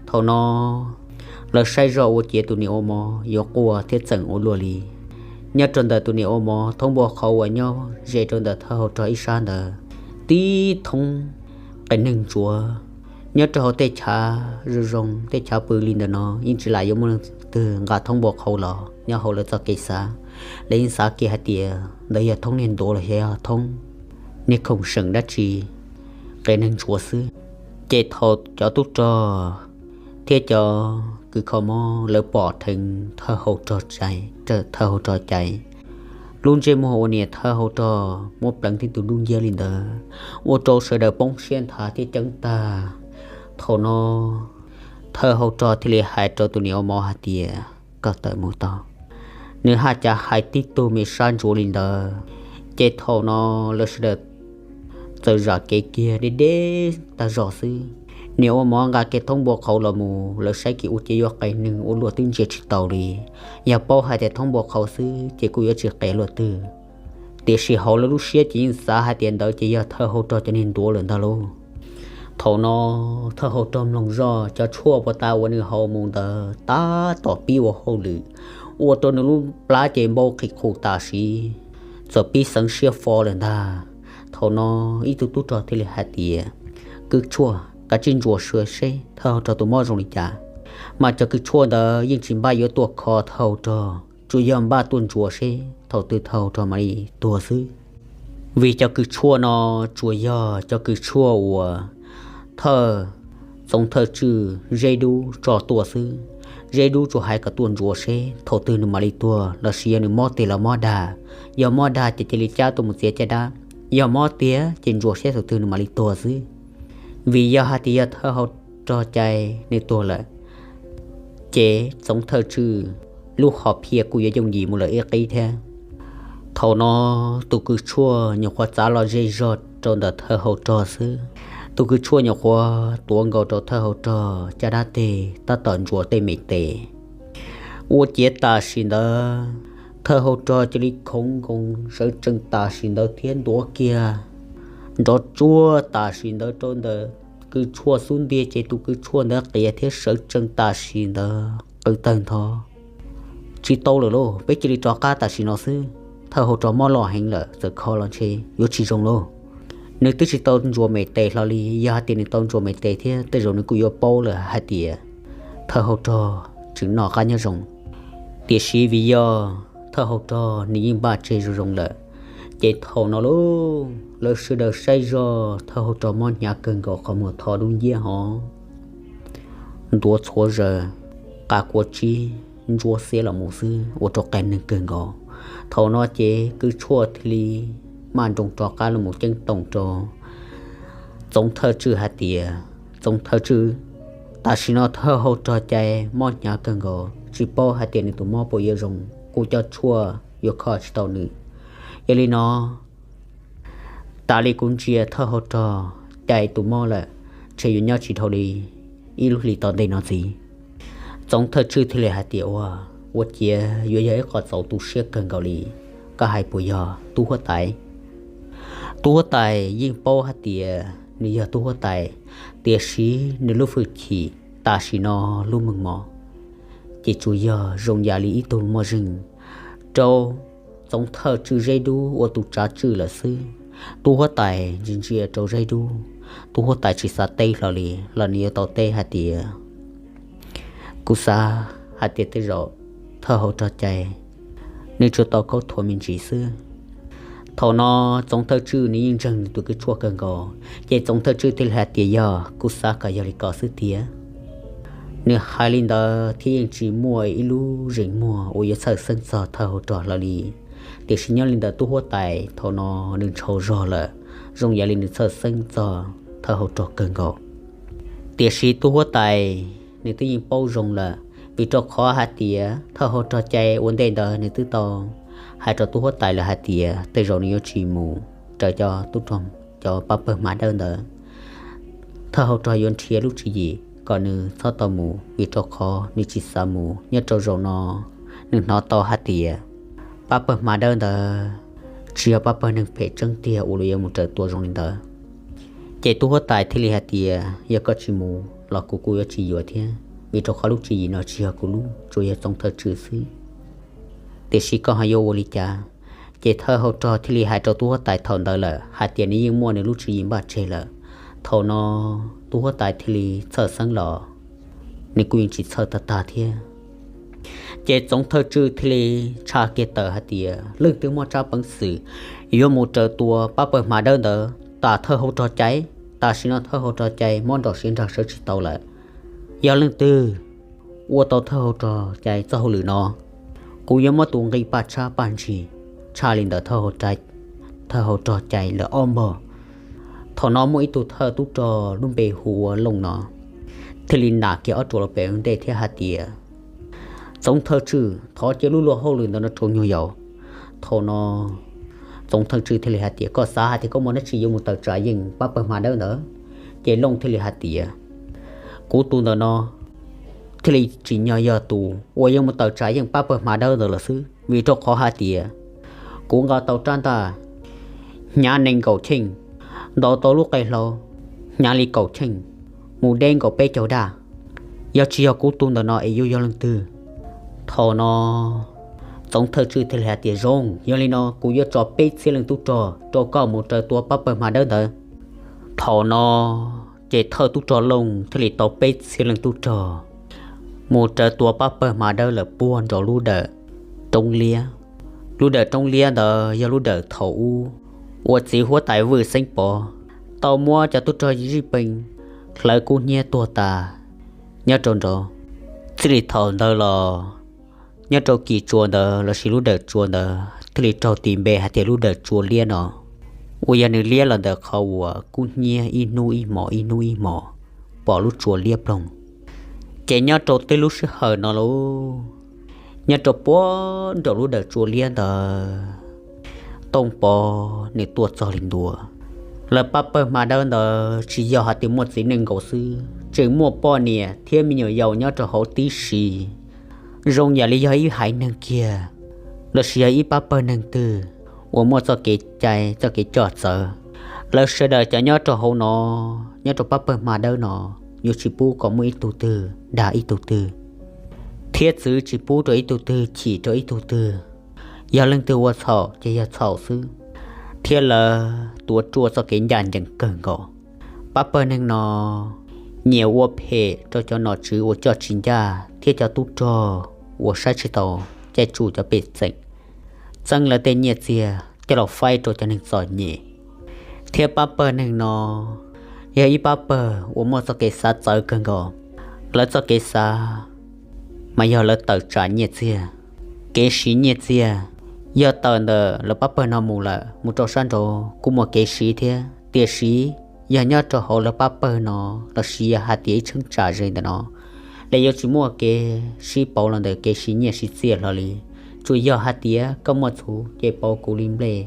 Thaum no lawv saib zoj ua ciav tus niam ua mov yuav quaj thiab txeem ua luaj li. Nyob rau ntawm tus niam ua mov thoob npua qhauv uas nyob ze rau ntawm thawj hauv rog ib sab ntawd, tib thoob qias neeg ntsuav. Nyob rau hauv tej chav zoo zoo, tej chav pw li ntawm no yeej tsis lam yuav muaj leej twg nqa thoob npua qhauv los nyob hauv lawv txoj kev xav. Lawv yeej xav kiag hais tias ntawd yog thoob niag ntuav los yog thoob niag khoom seem dab tsi. qias neeg ntsuav xwb. Ces thaum cov tub rog thiab cov kws kho mob lawv pom dheev thawj hau rog cai, thawj hau rog cai, lub ntsej muag uas niam thawj hau rog muab pleev tib tug dub nciab li ntawd, ua rau sawv daws poob siab nthav thiab ceeb tag. Thaum no thawj hau rog thiaj li hais rau tus niam ua mov hais tias, koj tawm mus tau. Nws haj cav hais tib tug me sab ntsuav li ntawd, ces thaum no lawv sawv daws txawm zam kev kiag deb deb tag zog xwb. Niam ua mov nqa kiag thoob npua qhauv los mus, lawv saib kev ua ciav yuav qias neeg ua luaj twb ntsia tsis taus li. Yog paub hais tias thoob npua qhauv xwb ces kuj yuav tsis qias luaj twg, tiam sis hauv lawv lub siab ces yeej xav hais tias ntawd ces yog thawj hau rog cov niag ntuav lawm ntag lauj. Thaum no thawj hau rog mloog zoj cov tshuaj puag ta uas nws haus mus ntawd tab tom pib ua hauj lwm, ua rau nws lub plab ces npau qhim qhum tam sim, txawm pib xeev siab fo lawm ntag. Thaum no ib tug tub rog thiaj li hais tias, kws tshuaj, kav tsij ntsuas sua seb thawj hau rog tus mob zoo li cas. Mas cov kws tshuaj ntawd yeej tsis npaj yuav tuaj kho thawj hau rog, tsuas yog npaj tuaj ntsuas seb thaum twg thawj hau rog mam li tuag xwb. Vim cov kws tshuaj no tsuas yog cov kws tshuaj uas thawj, txoov thawj tswj Zeb Dub tso tuaj xwb. Zeb Dub tsuas hais kom tuaj ntsuas seb thaum twg nws mam li tuag, lossis yog nws mob tiag los mob dag. Yog mob dag ces cia li cab tuaj mus txiav caj dab, yog mob tiag ces ntsuas seb thaum twg nws mam li tuag xwb. Vim yog hais tias yog thawj hau rog cai nws tuag lawm, ces txoov thawj tswj lub hom phiaj kuj yuav yooj yim mus lawm ib qib thiab. Thaum no tus kws tshuaj nyuam qhuav txav los ze zog rau ntawm thawj hau rog xwb. Tus kws tshuaj nyuam qhuav tuav nkaus rau thawj hau rog caj dab teg tab tom ntsuas tej me tes. Ua ciav tam sim ntawd thawj hau rog cia li khoov nkoos sawv tsees tam sim ntawd thiab ntuav kiag nrov tsuag tam sim ntawd rau ntawm kws tshuaj xub ntiag, ces tus kws tshuaj ntawd qias thiab sawv tsees tam sim ntawd qw tawg ntho. Tsis tau lawm lauj, peb cia li rov qab tam sim no xwb. Thawj hau rog mob loj heev lawm, txawm kho los ntshe yuav tsis zoo lauj. Nws twb tsis tau ntsuas me tes hlo li, yog hais tias nws tau ntsuas me tes thiab tej zaum nws kuj yuav paub lawm hais tias thawj hau rog tseem noj qab nyob zoo. Tiam sis vim yog thawj hau rog nws yeej npaj tseg zoo zoo lawm, ces thaum no lauj, lawv sawv daws saib zog thawj hau rog mob hnyav kawg nkaus, qhov muag tho dub nciab hov ntuav txhuav zaws, qa kua tsib ntsuab xiab los mus xwb, ua rau qias neeg kawg nkaus. Thaum no ces kws tshuaj thiaj li maj nroos rov qab los mus ceeb toom rau txoov thawj tswj hais tias, txoov thawj tswj, tam sim no thawj hau rog cai mob hnyav kawg nkaus, tsis paub hais tias nws tus mob puas yuav zoo, kuv cov tshuaj yuav kho tsis tau nws. Yog li no, tas li kuv ntsia thawj hau rog cai tus mob lawm, ntshe yuav nyob tsis dhau li ib lub hlis tom ntej no ntxiv. Txoov thawj tswj thiaj li hais tias, ua, ua ciav yuav yog ib qho txaus tu siab kawg nkaus li. Koj hais puas yog tub huab tais? Tub huab tais yeej paub hais tias nws yog tub huab tais, tiam sis nws lub hwj chim tam sim no lub meej mom ces tsuas yog zoo yam li ib tug moj zeeg rau txoov thawj tswj Zeb Dub ua tus tsav tswj lawm xwb. Tub huab tais ntsia ntsia rau Zeb Dub, tub huab tais tsis xav teb hlo li los nws yuav tau teb hais tias, kuv xav hais tias tej zaum thawj hau rog cai nws tsuas tau kaub thuav me ntsis xwb. Thaum no txoov thawj tswj nws yeej ntseeg nws tus kws tshuaj kawg nkaus, ces txoov thawj tswj thiaj li hais tias, yog, kuv xav kom yog li ko xwb tiag. Nws hais li ntawd thiab yeej tsis muaj ib lub zeem muag uas yuav txhawj xeeb txog thawj hau rog hlo li. Tiam sis nyob li ntawm tub huab tais thaum no nws ntshau zog lawm, zoo yam li nws txhawj xeeb txog thawj hau rog kawg nkaus. Tiam sis tub huab tais nws twb yeej paub zoo lawm, vim rau qhov hais tias thawj hau rog cai ua ntej ntawd nws twb tau hais rau tub huab tais lawm hais tias tej zaum nws yuav tsis mus raws cov tub rog, cov pab pawg hma dawb ntawd. Thawj hau rog yuav nrhiav lub tswv yim kom nws txhob tau mus, vim rau qhov nws tsis xav mus. Nyob rau zaum no nws hnov tau hais tias pab pawg hma dawb ntawd tsis yog pab pawg neeg phem tseeb tiag uas luag yuav mus raws tua zoo li ntawd. Ces tub huab tais thiaj li hais tias, yog koj tsis mus los kuv kuj yuav tsis yuav thiab, vim rau qhov lub tswv yim no tsis yog kuv lub, tsuas yog txoov thawj tswj xwb. Tiam sis koj ho yuav ua li cas? Ces thawj hau rog thiaj li hais rau tub huab tais thaum ntawd lawm hais tias nws yeej muaj nws lub tswv yim npaj tseg lawm. Thaum no tub huab tais thiaj li txhawj xeeb los nws kuj yeej tsis txhawj tag tag thiab. Ces txoov thawj tswj thiaj li tshaj kiag tawm hais tias, leej twg muaj tsab peev xwm yuav mus raws tua pab pawg hma dawb ntawd, tas thawj hau rog cai, Tam sim no thawj hauv rog cai mob nrom siav nrag sawv tsis tau lawm. Yog leej twg ua tau thawj hauv rog cai txoj hauj lwm no, kuv yuav muab tus nqi paj tshab paj ntshis tshaj li ntawm thawj hauv rog cai lawm ob npog. Thaum no muaj ib tug thawj tub rog lub npe hu ua Looj no thiaj li nam kiag ob ruam los pem ntej thiab hais tias, Txoov thawj tswj, thov cia lub luag hauj lwm ntawm no rau nyuag yaus. Thaum no Txoov thawj tswj thiaj li hais tias, Koj xav hais tias koj muaj dab tsi yuav mus tawm tsam yeej pab pawg hma dawb ntawd? Ces Looj thiaj li hais tias, Kuv tus ntawm no thiaj li tsim nyog yog tus uas yuav mus tawm tsam yeej pab pawg hma dawb ntawd lawm xwb, vim rau qhov hais tias kuv nqa tau rab ntaj hnyav nees nkaum cheej, ntaus tau lub qe hlau hnyav li kaum cheej, mus deb nkaum peb caug daj. Yog tsis yog kuv tus ntawm no es yuav yog leej twg? Thaum no Txoov thawj tswj thiaj li hais tias, Zoo, yog li no kuv yuav tso peb txhiab leej tub rog rau koj mus raws tua pab pawg hma dawb ntawd. Thaum no ces thawj tub rog Looj thiaj li tau peb txhiab leej tub rog mus raws tua pab pawg hma dawb lawm puag nraum lub dawm roob liab. Lub dawm roob liab ntawd yog lub dawm thaum ub uas txiv huab tais Vwj Xeeb Pov tau muab cov tub rog zij pees hlawv kub hnyiab tuag tas nyob rau nraud. Txij li thaum ntawd los nyob rau kis tsua ntawd lossis lub dawm tsua ntawd thiaj li raug tis npe hais tias lub dawm tsua liab no, uas yog nws liab los ntawm qhov uas kub hnyiab ib hnub ib hmos ib hnub ib hmos pom lub tsua liab ploog. Ces nyob rau tej lub sij hawm no lauj, nyob rau puag nraum lub dawm tsua liab ntawd, Tooj Pov nws tuaj txog li ntua. Lawv pab pawg hma dawb ntawd tsis yog hais tias muaj txiv neej nkaus xwb, tseem muaj poj niam thiab me nyuam yaus nyob rau hauv tib si. Zoo yam li yog ib haiv neeg kiag lossis yog ib pab pawg neeg twg uas muaj txoj kev cai txoj kev coj txawv, lawv sawv daws cov nyob rau hauv no, nyob rau pab pawg hma dawb no, yuav tsis pub kom muaj ib tug twg dag ib tug twg, thiab txwv tsis pub rau ib tug twg chim rau ib tug twg. Yog leej twg ua txhaum ces yog txhaum xwb, thiab lawv tuav ruaj txoj kev ncaj ncees kawg nkaus. Pab pawg neeg no nyiam ua phem rau cov nom tswv uas coj tsis ncaj thiab cov tub rog uas saib tsis taus caij tsuj cov pej xeem, txeeb lawv tej nyiaj txiag coj los faib rau cov neeg txom nyem. Thiab pab pawg neeg no yog ib pab pawg uas muaj txoj kev xav txawv kawg nkaus. Lawv txoj kev xav mas yog lawv tawm tsam nyiaj txiag, kev siv nyiaj txiag. Yog tawm ntawm lawv pab pawg no mus lawm mus rau sab nraud kuj muaj kev siv thiab, tiam sis yog nyob rau hauv lawv pab pawg no lossis yog hais tias ib cheeb tsam ze ntawm no, lawv yuav tsis muaj kev sib pauv los ntawm kev siv nyiaj siv txiaj hlo li. Tsuas yog hais tias koj muaj txhuv ces pauv kuv li nplej,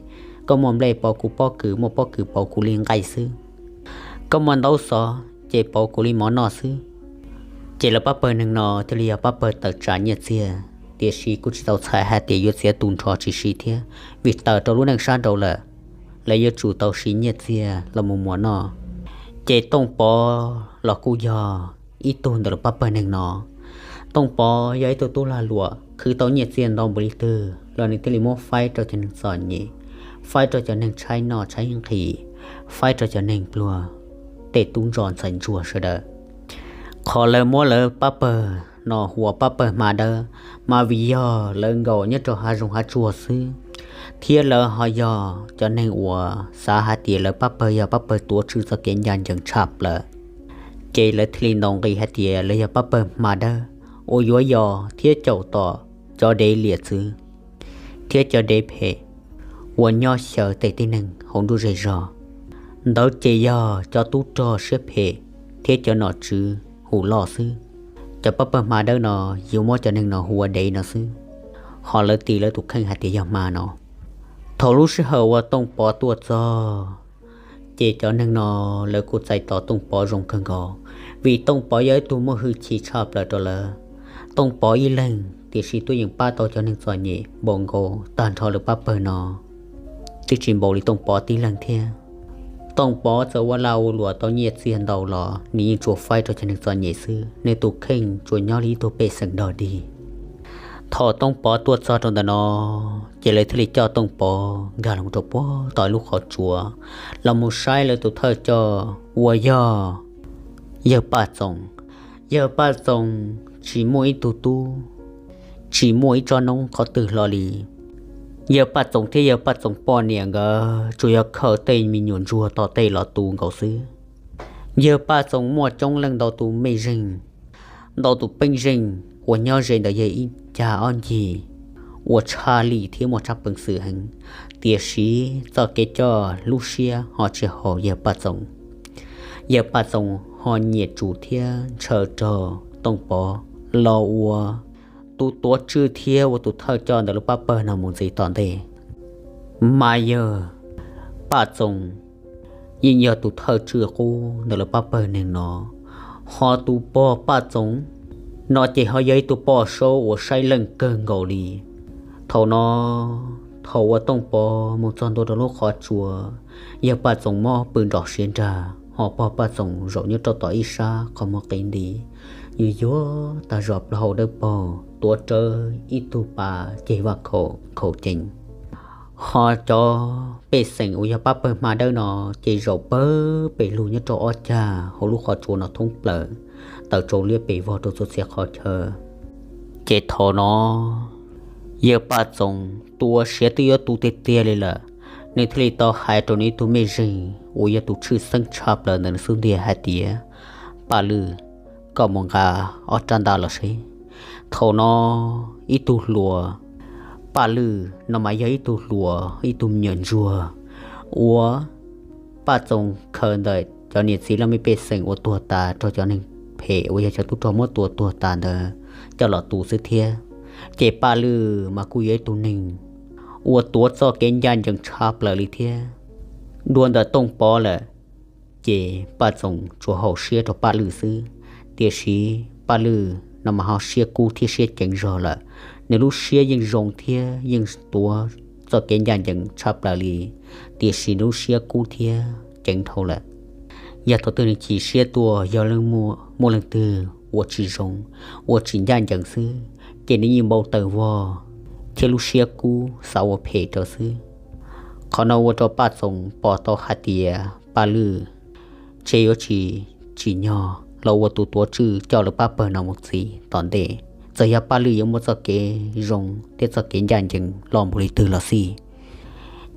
koj muaj nplej pauv kuv pob kws, muaj pob kws pauv kuv li nqaij xwb. Koj muaj ntaub xov ces pauv kuv li mov noj xwb. Ces lawv pab pawg neeg no thiaj li yog pab pawg tawm tsam nyiaj txiag, tiam sis kuj tsis tau txhais hais tias yuav txiav tu nrho tsis siv thiab, vim tawm rau lub neej sab nraud lawm, lawv yuav tsum tau siv nyiaj txiag los mus muas noj. Ces Tooj Pov los kuj yog ib tug ntawm lawv pab pawg neeg no. Tooj Pov yog ib tug tub lag luam, khwv tau nyiaj txiag ntau npaum li twg los nws thiaj li muab faib rau cov neeg txom nyem, faib rau cov neeg tshaib noj tshaib nqhis, faib rau cov neeg pluag, tej tub ntsuag ntxhais ntsuag sawv daws. Qhov lawv muab lawv pab pawg no hu ua pab pawg hma dawb mas vim yog lawv nkaum nyob rau hav zoov hav tsuag xwb, thiab lawv ho yog cov neeg uas xav hais tias lawv pab pawg yog pab pawg tuav tswj txoj kev ncaj ncees tshaj plaws. Ces lawv thiaj li ntaus nqi hais tias lawv yog pab pawg hma dawb uas yuav yos thiab caum tom cov dev liam txwv thiab cov dev phem uas nyob xyaw tej tib neeg hauv nruab zej zog. Ntawd ces yog cov tub rog siab phem thiab cov nom tswv hu loj xwb. Cov pab pawg hma dawb no yuav muab cov neeg no hu ua dev no xwb, ho lawv tis lawv tus kheej hais tias yog hma no. Thaum lub sij hawm uas Tooj Pov tuaj txog, ces cov neeg no lawv kuj txais tos Tooj Pov zoo kawg nkaus, vim Tooj Pov yog ib tug muaj hwj chim tshaj plaws rau lawv. Tooj Pov ib leeg tiam sis tuaj yeem pab tau cov neeg txom nyem npaum nkaus tag nrho lawv pab pawg no twb tsis npaum li Tooj Pov tib leeg thiab. Tooj Pov txawm ua lag ua luam tau nyiaj txiag ntau los nws yeej tsuas faib rau cov neeg txom nyem xwb, nws tus kheej tsuas nyob li ib tug pej xeem dog dig. Thaum Tooj Pov tuaj txog rau ntawm no, ces lawv thiaj li coj Tooj Pov nkag los rau puag tom lub qhov tsua los mus saib lawv tus thawj coj uas yog Yawg Paj Txoos. Yawg Paj Txoos tsis muaj ib tug tub, tsis muaj ib tsob noob qhov twg hlo li. Yawg Paj Txoos thiab Yawg Paj Txoos poj niam nkawd tsuas yog khaws tej me nyuam ntsuag tom tej los tu nkaus xwb. Yawg Paj Txoos muaj coob leej ntau tus mej zeej, ntau tus peej zeej uas nyob ze ntawm yawg ib cag ob ncig uas tshaj lij thiab muaj tsab peev xwm heev, tiam sis txoj kev coj lub siab ho tsis haum yawg Paj Txoos. Yawg Paj Txoos ho nyiam tsum thiab ntshaw raug Tooj Pov los ua tus tuav tswj thiab ua tus thawj coj ntawm lub pab pawg no mus ntxiv tom ntej. Mas yawg Paj Txoos yeej yog tus thawj tswj qub ntawm lub pab pawg neeg no, ho tus pog Paj Txoos no ces ho yog ib tug poj saub uas saib leej kawg nkaus li. Thaum no, thaum uas Tooj Pov mus txog ntua rau lub qhov tsua, yawg Paj Txoos mob pw nrom siav nrag, ho pog Paj Txoos zaum nyob rau tom ib sab qhov muag qi nti, yuag yuag tag zog plaub hau dawb paug, tuav rawv ib tug pas ceg vaj khaum khaum cees. Ho cov pej xeem uas yog pab pawg hma dawb no ces zaum pawg pes lug nyob rau ob cag hauv lub qhov tsua no thoob plaws, taws tsau liab pes vog rau txhua txhia qhov chaw. Ces thaum no yawg Paj Txoos tu ua siav twb yuav tu tiag tiag li lawm, nws thiaj li tau hais rau nws ib tug mej zeej uas yog tus tshwj xeeb tshaj plaws ntawm nws xub ntiag hais tias, Paj Lwj, koj mus nqa ob rab ntaj los seb. Thaum no ib tug hluas, Paj Lwj no mas yog ib tug hluas ib tug me nyuam ntsuag uas Paj Txoos khaws ntawm cov niam txiv laj mej pej xeem uas tuag tas rau cov neeg phem uas yog cov tub rog muab tua tuag tas ntawd coj los tu xwb thiab. Ces Paj Lwj mas kuj yog ib tug neeg uas tuav txoj kev ncaj ncees tshaj plaws li thiab. Dua ntawm Tooj Pov lawm, ces Paj Txoos tsuas haum siab rau Paj Lwj xwb, tiam sis Paj Lwj no mas ho siab kub thiab siab ceev zog lawm. Nws lub siab yeej zoo thiab yeej tuav txoj kev ncaj ncees tshaj plaws li, tiam sis nws lub siab kub thiab ceev dhau lawm. Yog thaum twg nws chim siab tuaj yog leej muaj leej twg ua tsis zoo, ua tsis ncaj ncees xwb, ces nws yeej npau taws vog thiab lub siab kub xav ua phem rau xwb. Qhov no ua rau Paj Txoos pom tau hais tias Paj Lwj ntshe yuav tsis tsim nyog los ua tus tuav tswj coj lawv pab pawg no mus txiv tom ntej, txawm yog Paj Lwj yuav muaj txoj kev zoo thiab txoj kev ncaj ncees loj npaum li twg los xij.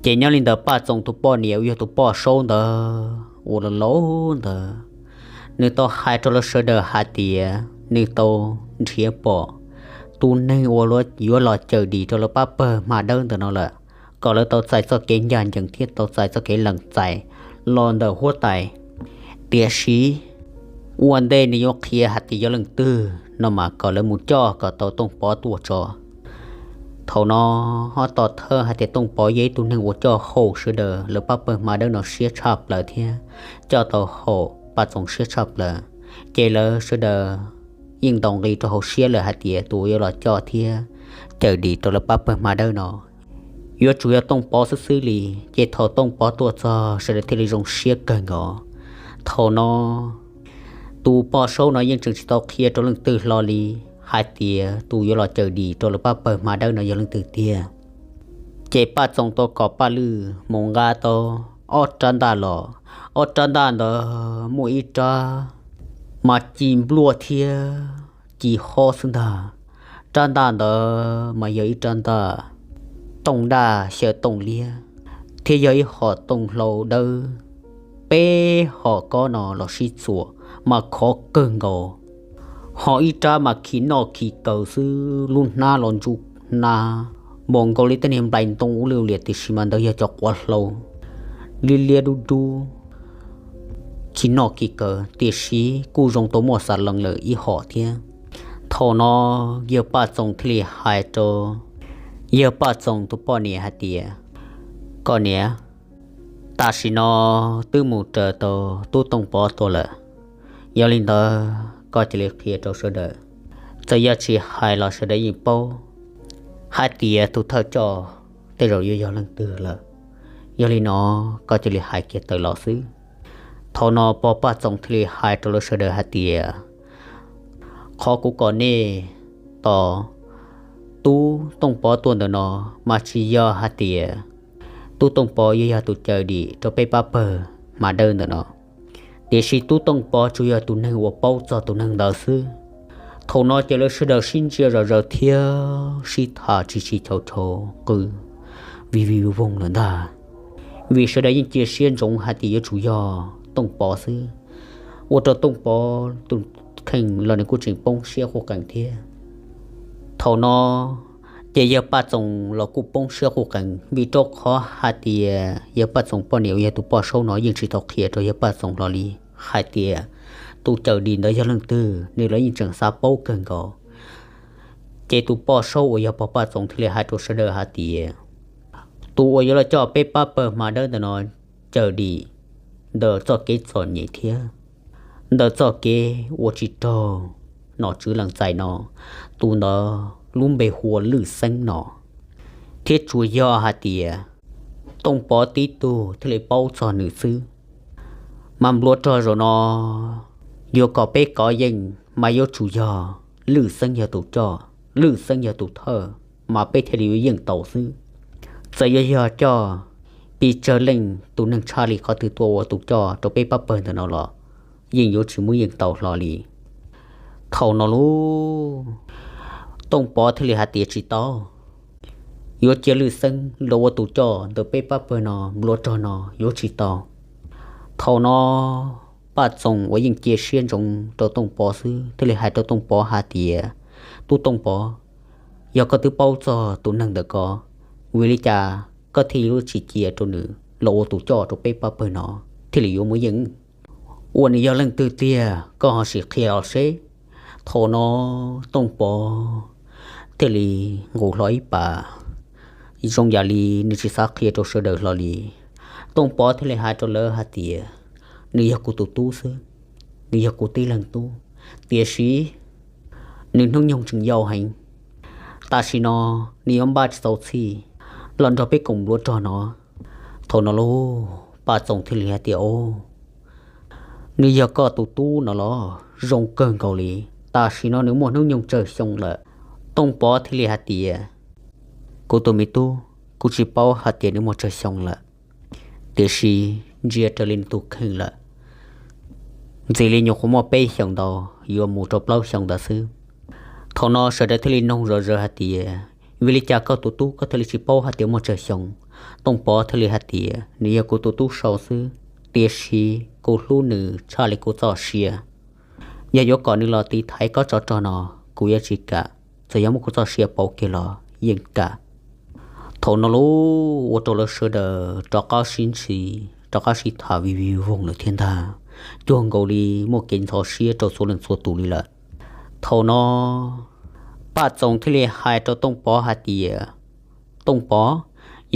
Ces nyob li ntawd Paj Txoos tus poj niam uas yog tus poj saub ntawd uas laus laus ntawd, nws tau hais rau lawv sawv daws hais tias nws tau nrhiav pom tus neeg uas yuav los cawm dim rau lawv pab pawg hma dawb ntawm no lawm, kom lawv tau txais txoj kev ncaj ncees thiab tau txais txoj kev lees txais los ntawm huab tais. Tiam sis ua ntej nws yuav qhia hais tias yog leej twg no mas kom lawv mus coj kom tau Tooj Pov tuaj tso. Thaum no ho tos thawj hais tias Tooj Pov yog ib tug neeg uas coj haum sawv daws lawv pab pawg hma dawb no siab tshaj plaws thiab coj tau haum Paj Txoos siab tshaj plaws, ces lawv sawv daws yeej ntaus nqi rau hauv siab lawm hais tias tus uas yuav los coj thiab cawm dim rau lawv pab pawg hma dawb no yuav tsum yog Tooj Pov xwb xwb li. Ces thaum Tooj Pov tuaj txog sawv daws thiaj li zoo siab kawg nkaus. Thaum no tus poj saub no yeej tseem tsis tau qhia rau leej twg hlo li hais tias tus yuav los cawm dim rau lawv pab pawg hma dawb no yog leej twg tiag. Ces Paj Txoos tau kom Paj Lwj mus nqa tau ob rab ntaj los. Ob rab ntaj ntawd muaj ib rab mas ci npluaj thiab ci hob xwb ntag. Rab ntaj ntawd mas yog ib rab ntaj tooj daj xyaw tooj liab, thiab yog ib hom tooj hlau dawb. Peb hom kob no los sib txuas mas khov kawg nkaus. Ho ib rab mas khi noj khi kaws xwb, lub hnab los ntsuj hnab npaum nkaus li tej niag nplai ntoo ub li liam, tiam sis mas ntawd yog cov quav hlau liab liab dub dub, khi noj khi kaws, tiam sis kuj zoo tau muaj xav lees lawm ib hom thiab. Thaum no yawg Paj Txoos thiaj li hais rau yawg Paj Txoos tus poj niam hais tias, koj niam, tam sim no twb mus raws tau tub Tooj Pov tuaj lawm. Yog li ntawd koj cia li qhia rau sawv daws, txawm yog tsis hais los sawv daws yeej paub hais tias tus thawj coj tej zaum yuav yog leej twg lawm. Yog li no koj cia li hais kiag tawm los xwb. Thaum no pog Paj Txoos thiaj li hais rau lawv sawv daws hais tias, qhov kuv kom nej tos tub Tooj Pov tuaj ntawm no mas tsis yog hais tias tub Tooj Pov yuav yog tus cawm dim rau peb pab pawg hma dawb ntawm no, tiam sis tub Tooj Pov tsuas yog tus neeg uas paub txog tus neeg ntawd xwb. Thaum no ces lawv sawv daws sib ntsia zom zaws thiab sib tham tsis tsis chaus chaus qw vij vij voog lawm ntag, vim sawv daws yeej cia siab ntsoov hais tias yuav tsum yog Tooj Pov xwb. ua rau Tooj Pov tus kheej los nws kuj tseem poob siab quj qees thiab. Thaum no ces yawg Paj Txoos los kuj poob siab quj qees vim rau qhov hais tias yawg Paj Txoos poj niam uas yog tus poj saub no yeej tsis tau qhia rau yawg Paj Txoos hlo li hais tias tus Cawm Dim ntawd yog leej twg, nws los yeej tseem xav paub kawg nkaus. Ces tus poj saub uas yog pog Paj Txoos thiaj li hais rau sawv daws hais tias tus uas yuav los coj peb pab pawg hma dawb ntawm no, Cawm Dim ntawm txoj kev txom nyem thiab ntawm txoj kev ua tsis raug nom tswv lees txais no, tus ntawd lub npe hu ua Lwj Xeeb no. Thiab tsuas yog hais tias Tooj Pov tib tug thiaj li paub txog nws xwb. Mas npluav rog zaum no yuav kom peb kov yeej mas yuav tsum yog Lwj Xeeb yog tus coj, Lwj Xeeb yog tus thawj, mas peb thiaj li yuav yeej tau xwb. Txawm yuav yog coj pes tsawg leej tus neeg tshaj li qhov twg tuaj ua tus coj rau peb pab pawg ntawm no los yeej yuav tsis muaj yeej tau hlo li. Thaum no lauj, Tooj Pov thiaj li hais tias tsis tau, yuav cia Lwj Xeeb los ua tus coj ntawm peb pab pawg no npluav rog no yuav tsis tau. Thaum no Paj Txoos uas yeej cia siab ntsoov rau Tooj Pov xwb thiaj li hais rau Tooj Pov hais tias, Tub Tooj Pov, yog koj twb paub txog tus neeg ntawm ko, vim li cas koj thiaj yuav tsis cia rau nws los ua tus coj rau peb pab pawg no thiaj li yuav muaj yeej? Ua nws yog leej twg tiag koj ho sim qhia los seb. Thaum no Tooj Pov thiaj li nqus hlo ib pas, zoo yam li nws tsis xav qhia rau sawv daws hlo li. Tooj Pov thiaj li hais rau lawv hais tias, Nws yog kuv tus tub xwb, nws yog kuv tib leeg tub, tiam sis nws hnub nyoog tseem yau heev. Tam sim no nws yuav npaj tsis txaus txhij los nrog peb koom npluav rog no. Thaum no lauj, Paj Txoos thiaj li hais tias, Au, nws yog koj tus tub no los zoo kawg nkaus li. Tam sim no nws muaj hnub nyoog tsawg xyoo lawm? Tooj Pov thiaj li hais tias, Kuv tus me tub, kuv tsis paub hais tias nws muaj tsawg xyoo lawm, tiam sis ntsia raws li nws tus kheej lawm, ntxim li nyuam qhuav muaj peb xyoos ntau, yuav mus rau plaub xyoos ntawd xwb. Thaum no sawv daws thiaj li noog zom zaws hais tias, Vim li cas koj tus tub koj thiaj li tsis paub hais tias muaj tsawg xyoo? Tooj Pov thiaj li hais tias, Nws yog kuv tus tub sau xwb, tiam sis kuv hlub nws tshaj li kuv txoj sia. Yog yuav kom nws los tiv thaiv koj tsov rog no, kuv yuav tsis kam, txawm yog muab kuv txoj sia pauv kiag los yeej kam. Thaum no lauj, ua rau lawv sawv daws rov qab sib ntxhi, rov qab sib tham vij vij voog lawm thiab ntag. Cuag nkaus li muaj kev ntxhov siab rau txhua leej txhua tus li lawm. Thaum no Paj Txoos thiaj li hais rau Tooj Pov hais tias, Tooj Pov,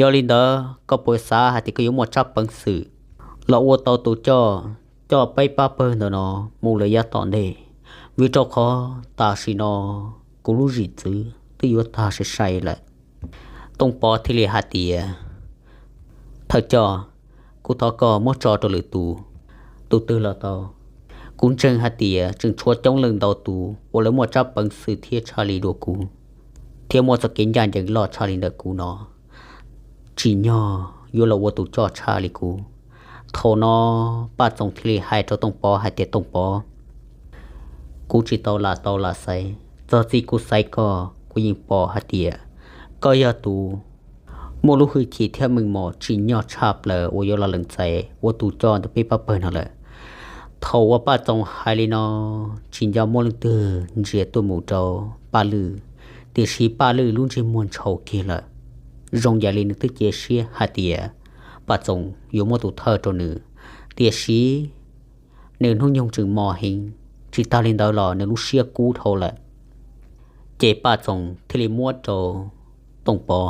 yog li ntawd koj puas xav hais tias koj yuav muaj tsab peev xwm los ua tau tus coj, coj peb pab pawg ntawm no mus lawm yav tom ntej? Vim rau qhov tam sim no kuv lub zim txwv twb yuav tag sai sai lawm. Tooj Pov thiaj li hais tias, Thawj coj, kuv thov koj muab tso rau lwm tus, tus twg los tau. Kuv ntseeg hais tias tseem tshuav coob leej ntau tus uas lawv muaj tsab peev xwm thiab tshaj li dua kuv, thiab muaj txoj kev ncaj ncees loj tshaj li ntawm kuv no, tsim nyog yuav los ua tus coj tshaj li kuv. Thaum no Paj Txoos thiaj li hais rau Tooj Pov hais tias, Tooj Pov, kuv tsis tau lam tau lam xaiv, txog txij kuv xaiv koj kuv yeej pom hais tias koj yog tus muaj lub hwj chim thiab meej mom tsim nyog tshaj plaws uas yuav los lees txais ua tus coj ntawm peb pab pawg no lawm. Thaum uas Paj Txoos hais li no, tsis nco muaj leej twg ntsia tuaj mus rau Paj Lwj, tiam sis Paj Lwj lub ntsej muag ntshaus kiag lawm, zoo yam li nws twb cia siab hais tias Paj Txoos yuav muab tus thawj rau nws, tiam sis nws hnub nyoog tseem mos heev, tsis tas li ntawd los nws lub siab kub dhau lawm. Ces Paj Txoos thiaj li muab rau Tooj Pov.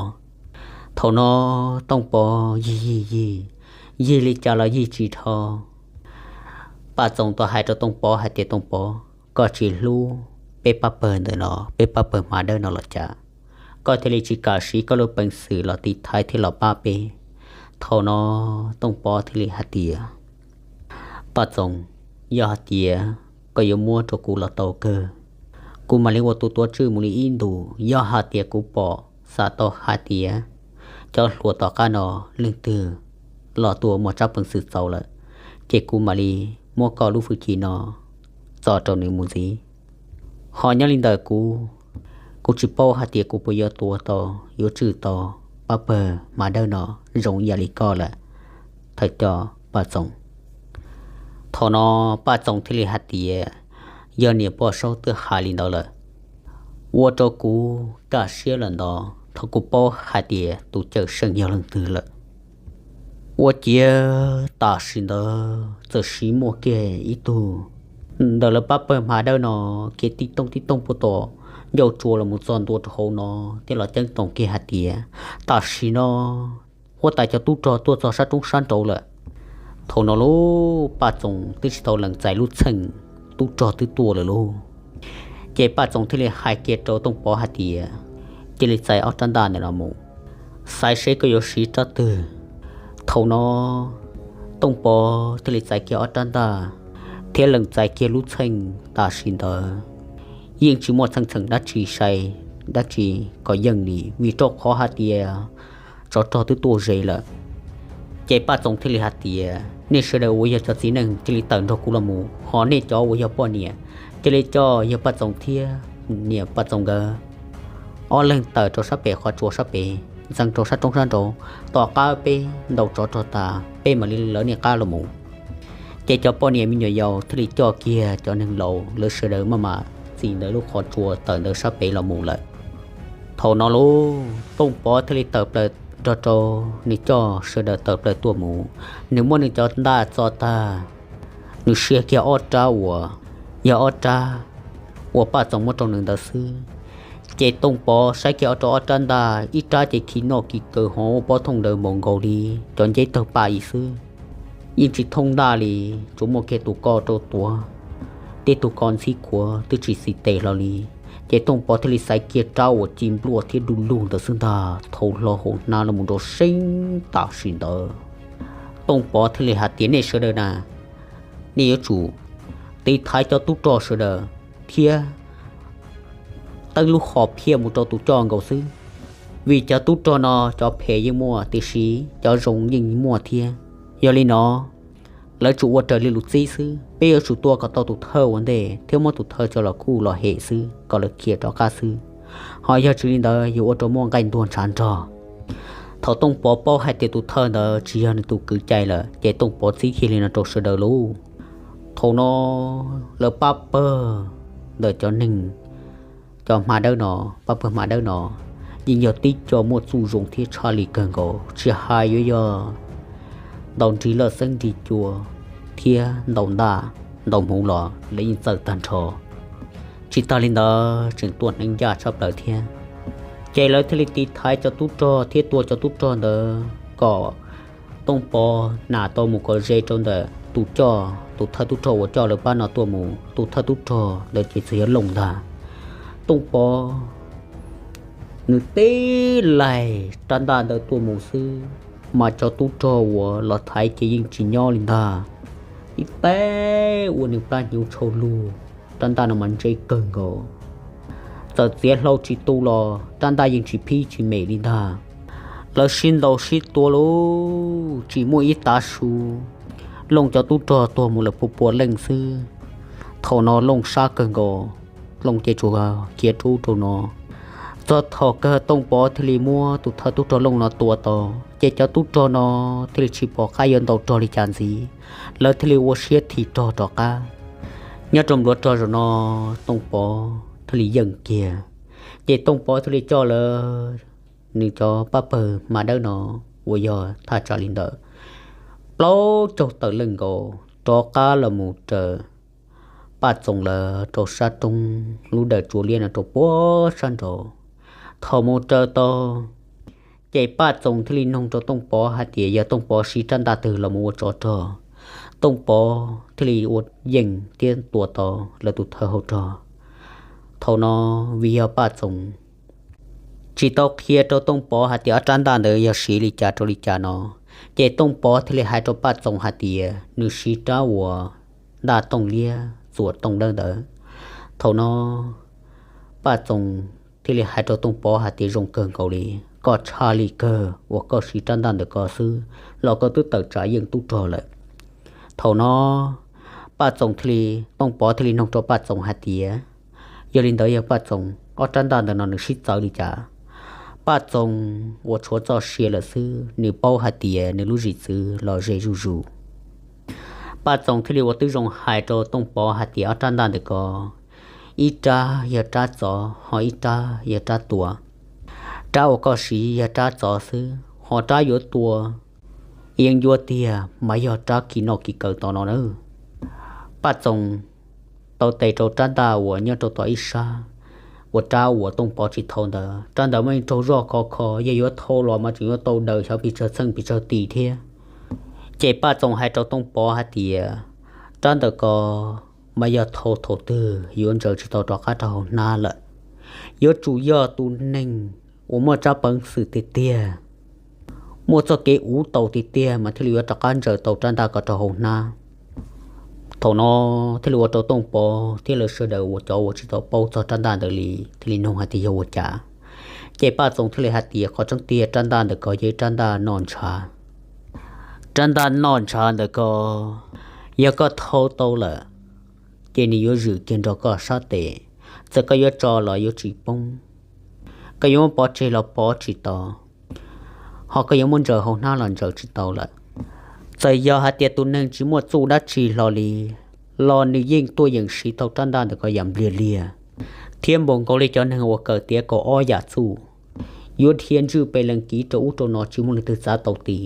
Thaum no Tooj Pov yig yig yig, yig li cas los yig tsis dhau. Paj Txoos tau hais rau Tooj Pov hais tias, Tooj Pov, koj tsis hlub peb pab pawg ntawm no, peb pab pawg hma dawb no los cas koj thiaj li tsis kam siv koj lub peev xwm los tiv thaiv thiab los pab peb? Thaum no Tooj Pov thiaj li hais tias, Paj Txoos, yog hais tias koj yuav muab rau kuv los tau kawg, kuv mam li ua tus tuav tswj mus li ib ntus. Yog hais tias kuv pom xam tau hais tias cov hluas tom qab no leej twg los tua muaj tsab peev xwm txaus lawm, ces kuv mam li muab koj lub hwj chim no txo rau nws mus ntxiv. Ho nyob li ntawm kuv, kuv tsis paub hais tias kuv puas yuav tua tau, yuav tswj tau pab pawg hma dawb no zoo yam li koj lawm, thawj coj Paj Txoos. Thaum no Paj Txoos thiaj li hais tias, yog niam pog saub twb hais li ntawd lawm, ua rau kuv kaj siab lawm ntawd, thaum kuv paub hais tias tus cawm seej yog leej twg lawm. Ua ciav tam sim ntawd txawm siv muaj kiag ib tug ntawm lawv pab pawg hma dawb no khiav tib tooj tib tooj puag tom ncauj tsua los mus txog ntua rau hauv no, thiab los ceeb toom kiag hais tias, tam sim no huab tais cov tub rog tuaj txog sab roob sab nraud lawm. Thaum no lub Paj Txoos twb tsis tau lees txais lub txheej, tub rog twb tuaj lawm lauj. Ces Paj Txoos thiaj li hais kiag rau Tooj Pov hais tias, cia li txais ob rab ntaj ntawm no mus, xaiv seb koj yuav siv rab twg. Thaum no Tooj Pov thiaj li txais kiag ob rab ntaj thiab lees txais kiag lub txheej. Tam sim ntawd yeej tsis muaj txheej txheem dab tsi sai dab tsi kom yeej li, vim rau qhov hais tias tsov rog twb tuaj ze lawm. Ces Paj Txoos thiaj li hais tias, nej sawv daws uas yog cov txiv neej cia li tawm nrog kuv los mus, ho nej cov uas yog poj niam cia li coj yawg Paj Txoos thiab niam Paj Txoos nkawd ob leeg tawm rau sab pem qhov tsua sab pem, ntxeev rau sab roob sab nraud, tom qab peb ntaus tsov rog tas peb mam li lawv nej qab los mus. Ces cov poj niam me nyuam yaus thiaj li coj kiag cov neeg laus lawv sawv daws maj mam txis ntawm lub qhov tsua tawm ntawd sab pem los mus lawm. Thaum no lub Tooj Pov thiaj li tawm plaws nrog rau nws coj sawv daws tawm plaws tuaj mus. Nws muab nws cov ntaj txo tag, nws siv kiag ob rab uas yog ob rab uas Paj Txoos muab rau nws ntawd xwb. Ces Tooj Pov saib kiag ob rau ob rab ntaj, ib rab ces khi noj khi kaw ho ua pob thooj ntawd npaum nkaus li cov nceb tawg pa ib xwb, yeej tsis thooj ntaj li, tsuas muaj kiag tus ko rau tuav, tej tus ko ntxhib khuav twb tsis xis tes hlo li. Ces Tooj Pov thiaj li xaiv kiag rab uas ci npluaj thiab du lug ntawd xwb ntag, thau hlo hauv hnab los mus nrov seeb tam sim ntawd. Tooj Pov thiaj li hais tias, nej sawv daws na, nej yuav tsum tiv thaiv cov tub rog sawv daws thiab teeb lub qhov phiaj mus rau tus coj nkaus xwb, vim cov tub rog no cov phem yeej muaj tiam sis cov zoo yeej muaj thiab. Yog li no lawv tsuas ua raws li lus txib xwb, peb yuav tsum tua kom tau tus thawj ua ntej thiab muab tus thawj coj los kuj los hem xwb kom lawv khiav rov qab xwb, ho yog tsis li ntawd yuav ua rau muaj nqaij ntuag ntshav nrog. Thaum Tooj Pov paub hais tias tus thawj ntawd tsis yog nws tus kwv cai lawm ces Tooj Pov txib kiag li no rau sawv daws lauj. Thaum no lawv pab pawg ntawm cov neeg, cov hma dawb no, pab pawg hma dawb no yeej yog tib co muaj txuj zoo thiab tshaj li kawg nkaus, tsis hais yuav yog ntaus nrig loj xeeb nrig cua thiab ntaus ntaj ntaus hmuv los lawv yeej txawj tag nrho. Tsis tas li ntawd tseem tua hneev ncaj tshaj plaws thiab. Ces lawv thiaj li tiv thaiv cov tub rog thiab tua cov tub rog ntawd kom Tooj Pov nam tau mus kom ze rau ntawm tus coj, tus thawj tub rog uas coj lawv pab no tuaj mus, tus thawj tub rog ntawd ces txawm yog Looj ntag. Tooj Pov nws tib laig rab ntaj ntawd tuaj mus xwb, mas cov tub rog uas los thaiv ces yeej tsis nyob li ntag. Ib teg ua nws plab hnyuv tshau lug, rab ntaj no mas ntse kawg nkaus, txawm txiav hlau tsis tu los rab ntaj yeej tsis phib tsis mem li ntag. Lawv sib ntaus sib tua lub tsis muaj ib tav su, Looj cov tub rog tuag mus lawm pua pua leej xwb. Thaum no Looj sab kawg nkaus, Looj ces tsuas khiav rub rau no. Txog thaum kawg Tooj Pov thiaj li muab tus thawj tub rog Looj no tua tau, ces cov tub rog no thiaj li tsis pom qab yuav ntaus rog li cas ntxiv, lawv thiaj li ua siab thim rog rov qab. Nyob rau npluav rog zaum no Tooj Pov thiaj li yeej kiag, ces Tooj Pov thiaj li coj lawv nws cov pab pawg hma dawb no uas yog thaj tsam li ntawd plaub caug tawm leej nkaus rov qab los mus raws Paj Txoos lawv rau sab roob lub dawm Tsuas Liab no rau puag sab nraud. Thaum mus raws tau, ces Paj Txoos thiaj li noog rau Tooj Pov hais tias yog Tooj Pov siv rab ntaj twg los mus ua tsov rog. Tooj Pov thiaj li ua yeej thiab tua tau lawv tus thawj hauv rog. Thaum no vim yog Paj Txoos tsis tau qhia rau Tooj Pov hais tias ob rab ntaj ntawd yog siv li cas rau li cas no, ces Tooj Pov thiaj li hais rau Paj Txoos hais tias nws siv rab uas ntaj tooj liab txuas tooj dawb ntawd. Thaum no Paj Txoos thiaj li hais rau Tooj Pov hais tias zoo kawg nkaus li, koj tshaj li kawg uas koj siv rab ntaj ntawm ko xwb los koj twb tawm tsam yeej tub rog lawm. Thaum no Paj Txoos thiaj li, Tooj Pov thiaj li noog rau Paj Txoos hais tias, yog li ntawd yog Paj Txoos, ob rab ntaj ntawm no nws sib txawv li cas? Paj Txoos uas tshuav txoj sia lawm xwb, nws paub hais tias nws lub zim txwv los ze zuj zus. Paj Txoos thiaj li ua tib zoo hais rau Tooj Pov hais tias ob rab ntaj ntawm ko, ib rab yog rab txov, ho ib rab yog rab tuav. Rab uas koj siv yog rab txov xwb, ho rab yuav tua yeeb ncuab tiag mas yog rab kis noj kis kaw tod no na. Paj Txoos tau tes rau rab ntaj uas nyob rau tom ib sab, uas rab uas Tooj Pov tsis thau ntawd, rab ntawd mas yeej raug zoj khov kho, yog yuav thau los mas tseem yuav tau daws xyov pes tsawg txheej pes tsawg tis thiab. Ces Paj Txoos hais rau Tooj Pov hais tias, rab ntawm ko mas yog thau thaum twg yuav ntsaws tsis tau rov qab rau hauv hnab lawm. Yuav tsum yog tus neeg uas muaj tsab peev xwm tiag tiag, muaj txoj kev uv taus tiag tiag mas thiaj li yuav rov qab ntsaws tau rab ntaj ko rau hauv hnab. Thaum no thiaj li ua rau Tooj Pov thiab lawv sawv daws uas cov uas tsis tau paub txog rab ntaj ntawd li thiaj li nug hais tias yog ua cas. Ces Paj Txoos thiaj li hais tias qhov tseeb tiag rab ntaj ntawm ko yog ib rab ntaj noj ntshav. Rab ntaj noj ntshav ntawm ko yog koj thau tau lawm, ces nws yuav zwm kiag nrog koj sab tes, txawm koj yuav tso los yuav tsis poob, koj yuav muab pov tseg los pov tsis tau, ho koj yuav muab ntsaws hauv hnab los ntsaws tsis tau lawm. Txawm yog hais tias tus neeg tsis muaj txuj dab tsi hlo li los nws yeej tuaj yeem siv tau rab ntaj ntawm ko yam npliag liag, thiab npaum nkaus li cov neeg uas kawm tiav kaum ob yam txuj, yuav dhia ntswj pes lees kiv rau ub rau no tsis muaj leej twg txav tau ti.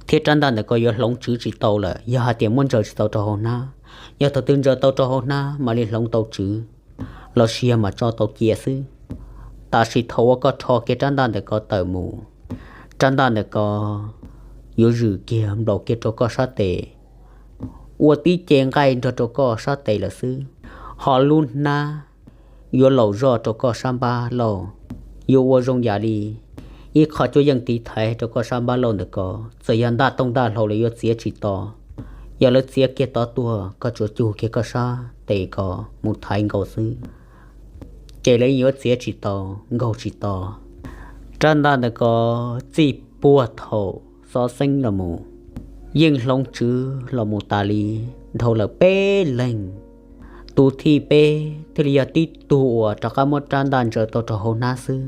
Thiab rab ntaj ntawm ko yuav hloov tswv tsis tau lawm, yog hais tias muab ntsaws tsis tau rau hauv hnab. Yog thaum twg ntsaws tau rau hauv hnab mam li hloov tau tswv, los sis yog mam tso tau cia xwb. Tam sim thaum uas koj rho kiag rab ntaj ntawm ko tawm mus, rab ntaj ntawm ko yuav zwm kiag nplaum kiag rau koj sab tes, ua tib ce nqaij nrog rau koj sab tes lawm xwb. Ho lub hnab yuav laum zoj rau koj sab npab lauj, yuav ua zoo yam li ib qho cuab yeej tiv thaiv rau koj sab npab lauj ntawm ko. Txawm yog ntaj tooj ntaj hlau los yuav txiav tsis to. Yog lawv txiav kiag tod tuag, koj tsuas cug kiag koj sab tes ko mus thaiv nkaus xwb, ces lawv yeej yuav txiav tsis tau, nkaug tsis to. Rab ntaj ntawm ko txij puag thaum xov xeeb los mus, yeej hloov tswv los mus tas li dhau lawm peb leeg. Tus thib peb thiaj li yog tib tug uas rov qab muab rab ntaj ntsaws tau rau hauv hnab xwb,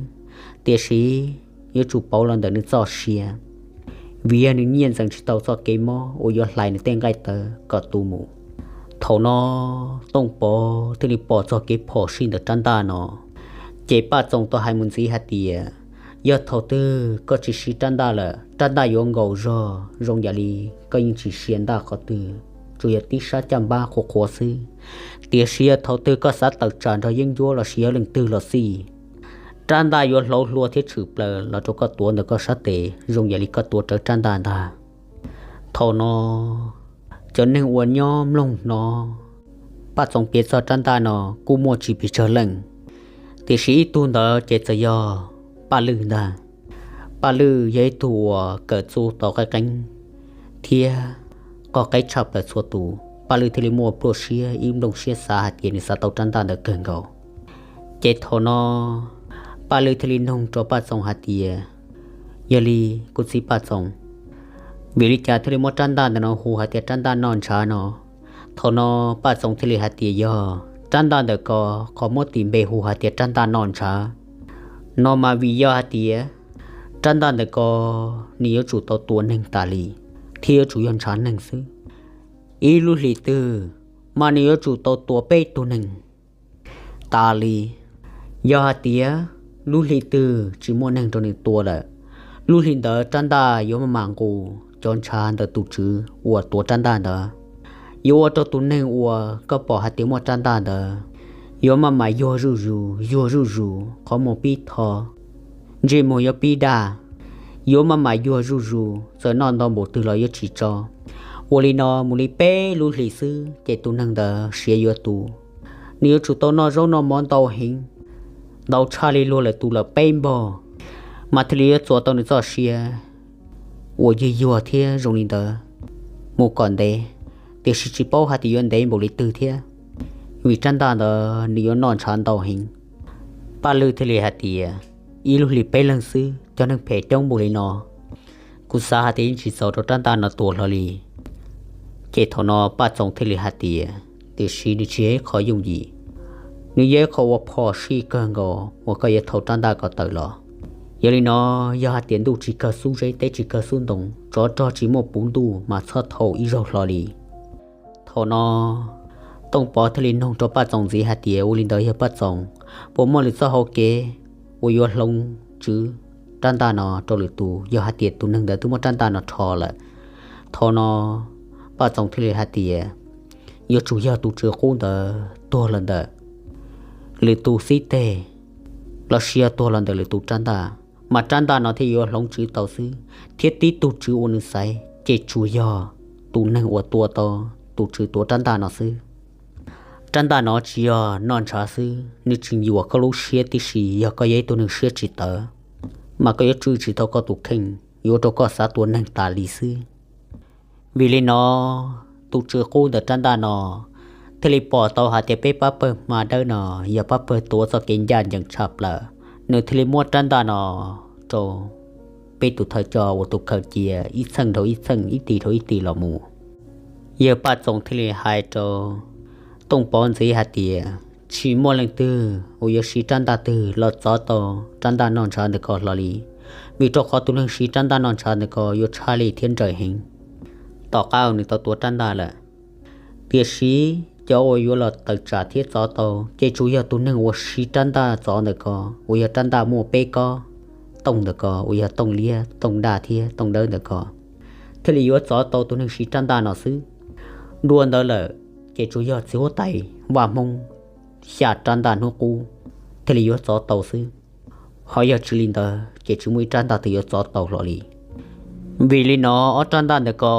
tiam sis yuav tsum pauv los ntawm nws txoj sia, vim yog nws nyiaj ntxeev tsis tau txoj kev mob uas yuav hlais nws tej nqaij tawv kom tu mus. Thaum no Tooj Pov thiaj li pom txog kev phom sij ntawm rab ntaj no, ces Paj Txoos tau hais mus ntxiv hais tias, yog thaum twg koj tsis siv rab ntaj lawm, rab ntaj yuav nkaus zog zoo yam li koj yeej tsis sia ntaj qhov twg, tsuas yog tib sab caj npab qhuav qhuav xwb. Tiam sis yog thaum twg koj xav tawm tsam nrog yeeb ncuab los sis yog leej twg los xij, rab ntaj yuav hlauv hlua thiab tshwm plaws los rau koj tuav ntawm koj sab tes zoo yam li koj tuav rawv rab ntaj ntag. Thaum no cov neeg uas nyob mloog hnov Paj Txoos piav txog rab ntaj no kuj muaj tsis pes tsawg leej, tiam sis ib tug ntawd ces txawm yog Paj Lwj ntag. Paj Lwj yog ib tug uas kawm txuj tau qeeb qeeb thiab qoj qeeb tshaj plaws txhua tus, Paj Lwj thiaj li muaj pluaj siab ib nplooj siab xav hais tias nws xav tau rab ntaj ntawd kawg nkaus. Ces thaum no Paj Lwj thiaj li nug rau Paj Txoos hais tias, yog li kuv txiv Paj Txoos, vim li cas thiaj li muab rab ntaj ntawm no hu hais tias rab ntaj noj ntshav no? Thaum no Paj Txoos thiaj li hais tias yog rab ntaj ntawm ko, qhov muab tis npe hu hais tias rab ntaj noj ntshav no mas vim yog hais tias rab ntaj ntawm ko nws yuav tsum tau tua neeg tas li, thiab yuav tsum yog ntshav neeg xwb. Ib lub hlis twg mas nws yuav tsum tau tua peb tug neeg tas li. Yog hais tias lub hli twg tsis muaj neeg rau nws tua lawm, lub hli ntawd rab ntaj yuav maj mam nqus cov ntshav ntawm tus tswv uas tuav rab ntaj ntawd. Yuav ua rau tus neeg uas koj pom hais tias muaj rab ntaj ntawd yuav maj mam yuag zuj zus, yuag zuj zus, qhov muag pib tho, ntsej muag yuav pib daj, yuav maj mam yuag zuj zus, txawm noj ntau npaum twg los yuav tsis tso. Ua li no mus li peb lub hlis xwb ces tus neeg ntawd siav yuav tu. Nws yuav tsum tau noj zaub noj mov ntau heev, ntau tshaj li luag lawm tus lawm peb npaug, mas thiaj li yuav txuas tau nws txoj sia uas yuag yuag thiab zoo li ntawd mus kom ntev, tiam sis tsis paub hais tias yuav ntev npaum li twg thiab, vim rab ntaj ntawd nws yuav noj ntshav ntau heev. Paj Lwj thiaj li hais tias, ib lub hlis peb leeg xwb, cov neeg phem coob npaum li no, kuv xav hais tias yeej tsis txaus rau rab ntaj no tua hlo li. Ces thaum no Paj Txoos thiaj li hais tias, tiam sis nws tsis yog ib qho yooj yim, nws yog ib qho uas phom sij kawg nkaus uas koj yuav thau rab ntaj ko tawm los. Yog li no, yog hais tias ntuj tsis kawg xub zeb, teb tsis kawg xub ntoo, tsov rog tsis muaj puv ntuj mas txhob thau ib zaug hlo li. Thaum no Tooj Pov thiaj li nug rau Paj Txoos ntxiv hais tias, ua li ntawd yog Paj Txoos puas muaj lwm txoj hau kev uas yuav hloov tswv rab ntaj no rau lwm tus, yog hais tias tus neeg ntawd twb muab rab ntaj no rho lawm? Thaum no Paj Txoos thiaj li hais tias, yuav tsum yog tus tswv qub ntawd tuag los ntawm lwm tus xib teg, los sis yog tuag los ntawm lwm tus rab ntaj, mas rab ntaj no thiaj yuav hloov tswv tau xwb, thiab tib tug tswv uas nws xaiv ces tsuas yog tus neeg uas tua tau tus tswv tuav rab ntaj no xwb. Rab ntaj no tsis yog noj ntshav xwb, nws tseem yuam koj lub siab tib si. Yog koj yog ib tug neeg siab tsis tawv, mas koj yuav tswj tsis tau koj tus kheej, yuav ua rau koj xav tua neeg tas li xwb. Vim li no tus tswv qub ntawm rab ntaj no thiaj li pom tau hais tias peb pab pawg hma dawb no yog pab pawg tuav txoj kev ncaj ncees tshaj plaws, nws thiaj li muab rab ntaj no rau peb tus thawj coj uas tus khaws cia ib txheej dhau ib txheej, ib tis dhau ib tis los mus. Yawg Paj Txoos thiaj li hais rau Tooj Pov ntxiv hais tias, tsis muaj leej twg uas yuav siv rab ntaj twg los txov tau rab ntaj noj ntshav ntawm ko hlo li, vim rau qhov tus neeg siv rab ntaj noj ntshav ntawm ko yuav tshaj lij thiab nrawm heev tom qab uas nws tau tuav rab ntaj lawm. Tiam sis cov uas yuav los tawm tsam thiab txov tau ces tsuas yog tus neeg uas siv rab ntaj txov ntawm ko, uas yog rab ntaj muaj peb kob tooj ntawm ko, uas yog tooj liab, tooj daj thiab tooj dawb ntawm ko, thiaj li yuav txov tau tus neeg siv rab ntaj no xwb. Dua ntawd lawm ces tsuas yog txiv huab tais Vaj Hmoob xya rab ntaj hnub qub thiaj li yuav txov tau xwb. Ho yog tsis li ntawd ces tsis muaj ib rab ntaj twg yuav txov tau hlo li. Vim li no ob rab ntaj ntawm ko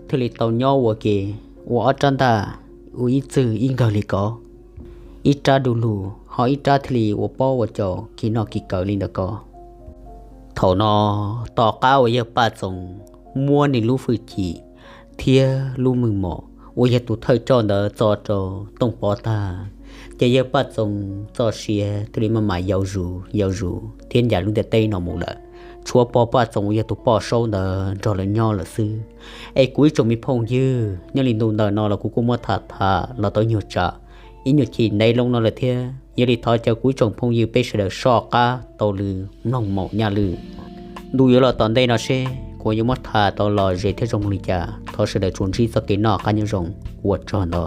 thiaj li tau nyob ua ke, ua ob rab ntaj ua ib txwg ib nkawg li ko, ib rab du lug ho ib rab thiaj li ua pob ua caus kis noj kis kaws li ntawm ko. Thaum no tom qab uas yawg Paj Txoos muab nws lub hwj chim thiab lub meej mom uas yog tus thawj coj ntawd txo rau Tooj Pov tag, ces yawg Paj Txoos txoj sia thiaj li maj mam yau zus yau zus thiab ncaim lub ntiaj teb no mus lawm. Tshuav pog Paj Txoos uas yog tus poj saub ntawd nrog lawv nyob lawm xwb. Es kuv ib tsoom me phooj ywg, nyob li ntu ntawm no los kuv kuj muab tham tham los tau nyuag tsam ib nyuag chim ntev loo no lawm thiab. Yog li thov caw kuv ib tsoom phooj ywg peb sawv daws soj qab taug lw mloog maum nyaj lwm ntu yuav los tom ntej no seb kuv yuav muab tham tau los ze thiab zoo li cas. Thov sawv daws tsuas ntsib txoj kev noj qab nyob zoo, ua tsaug ntau.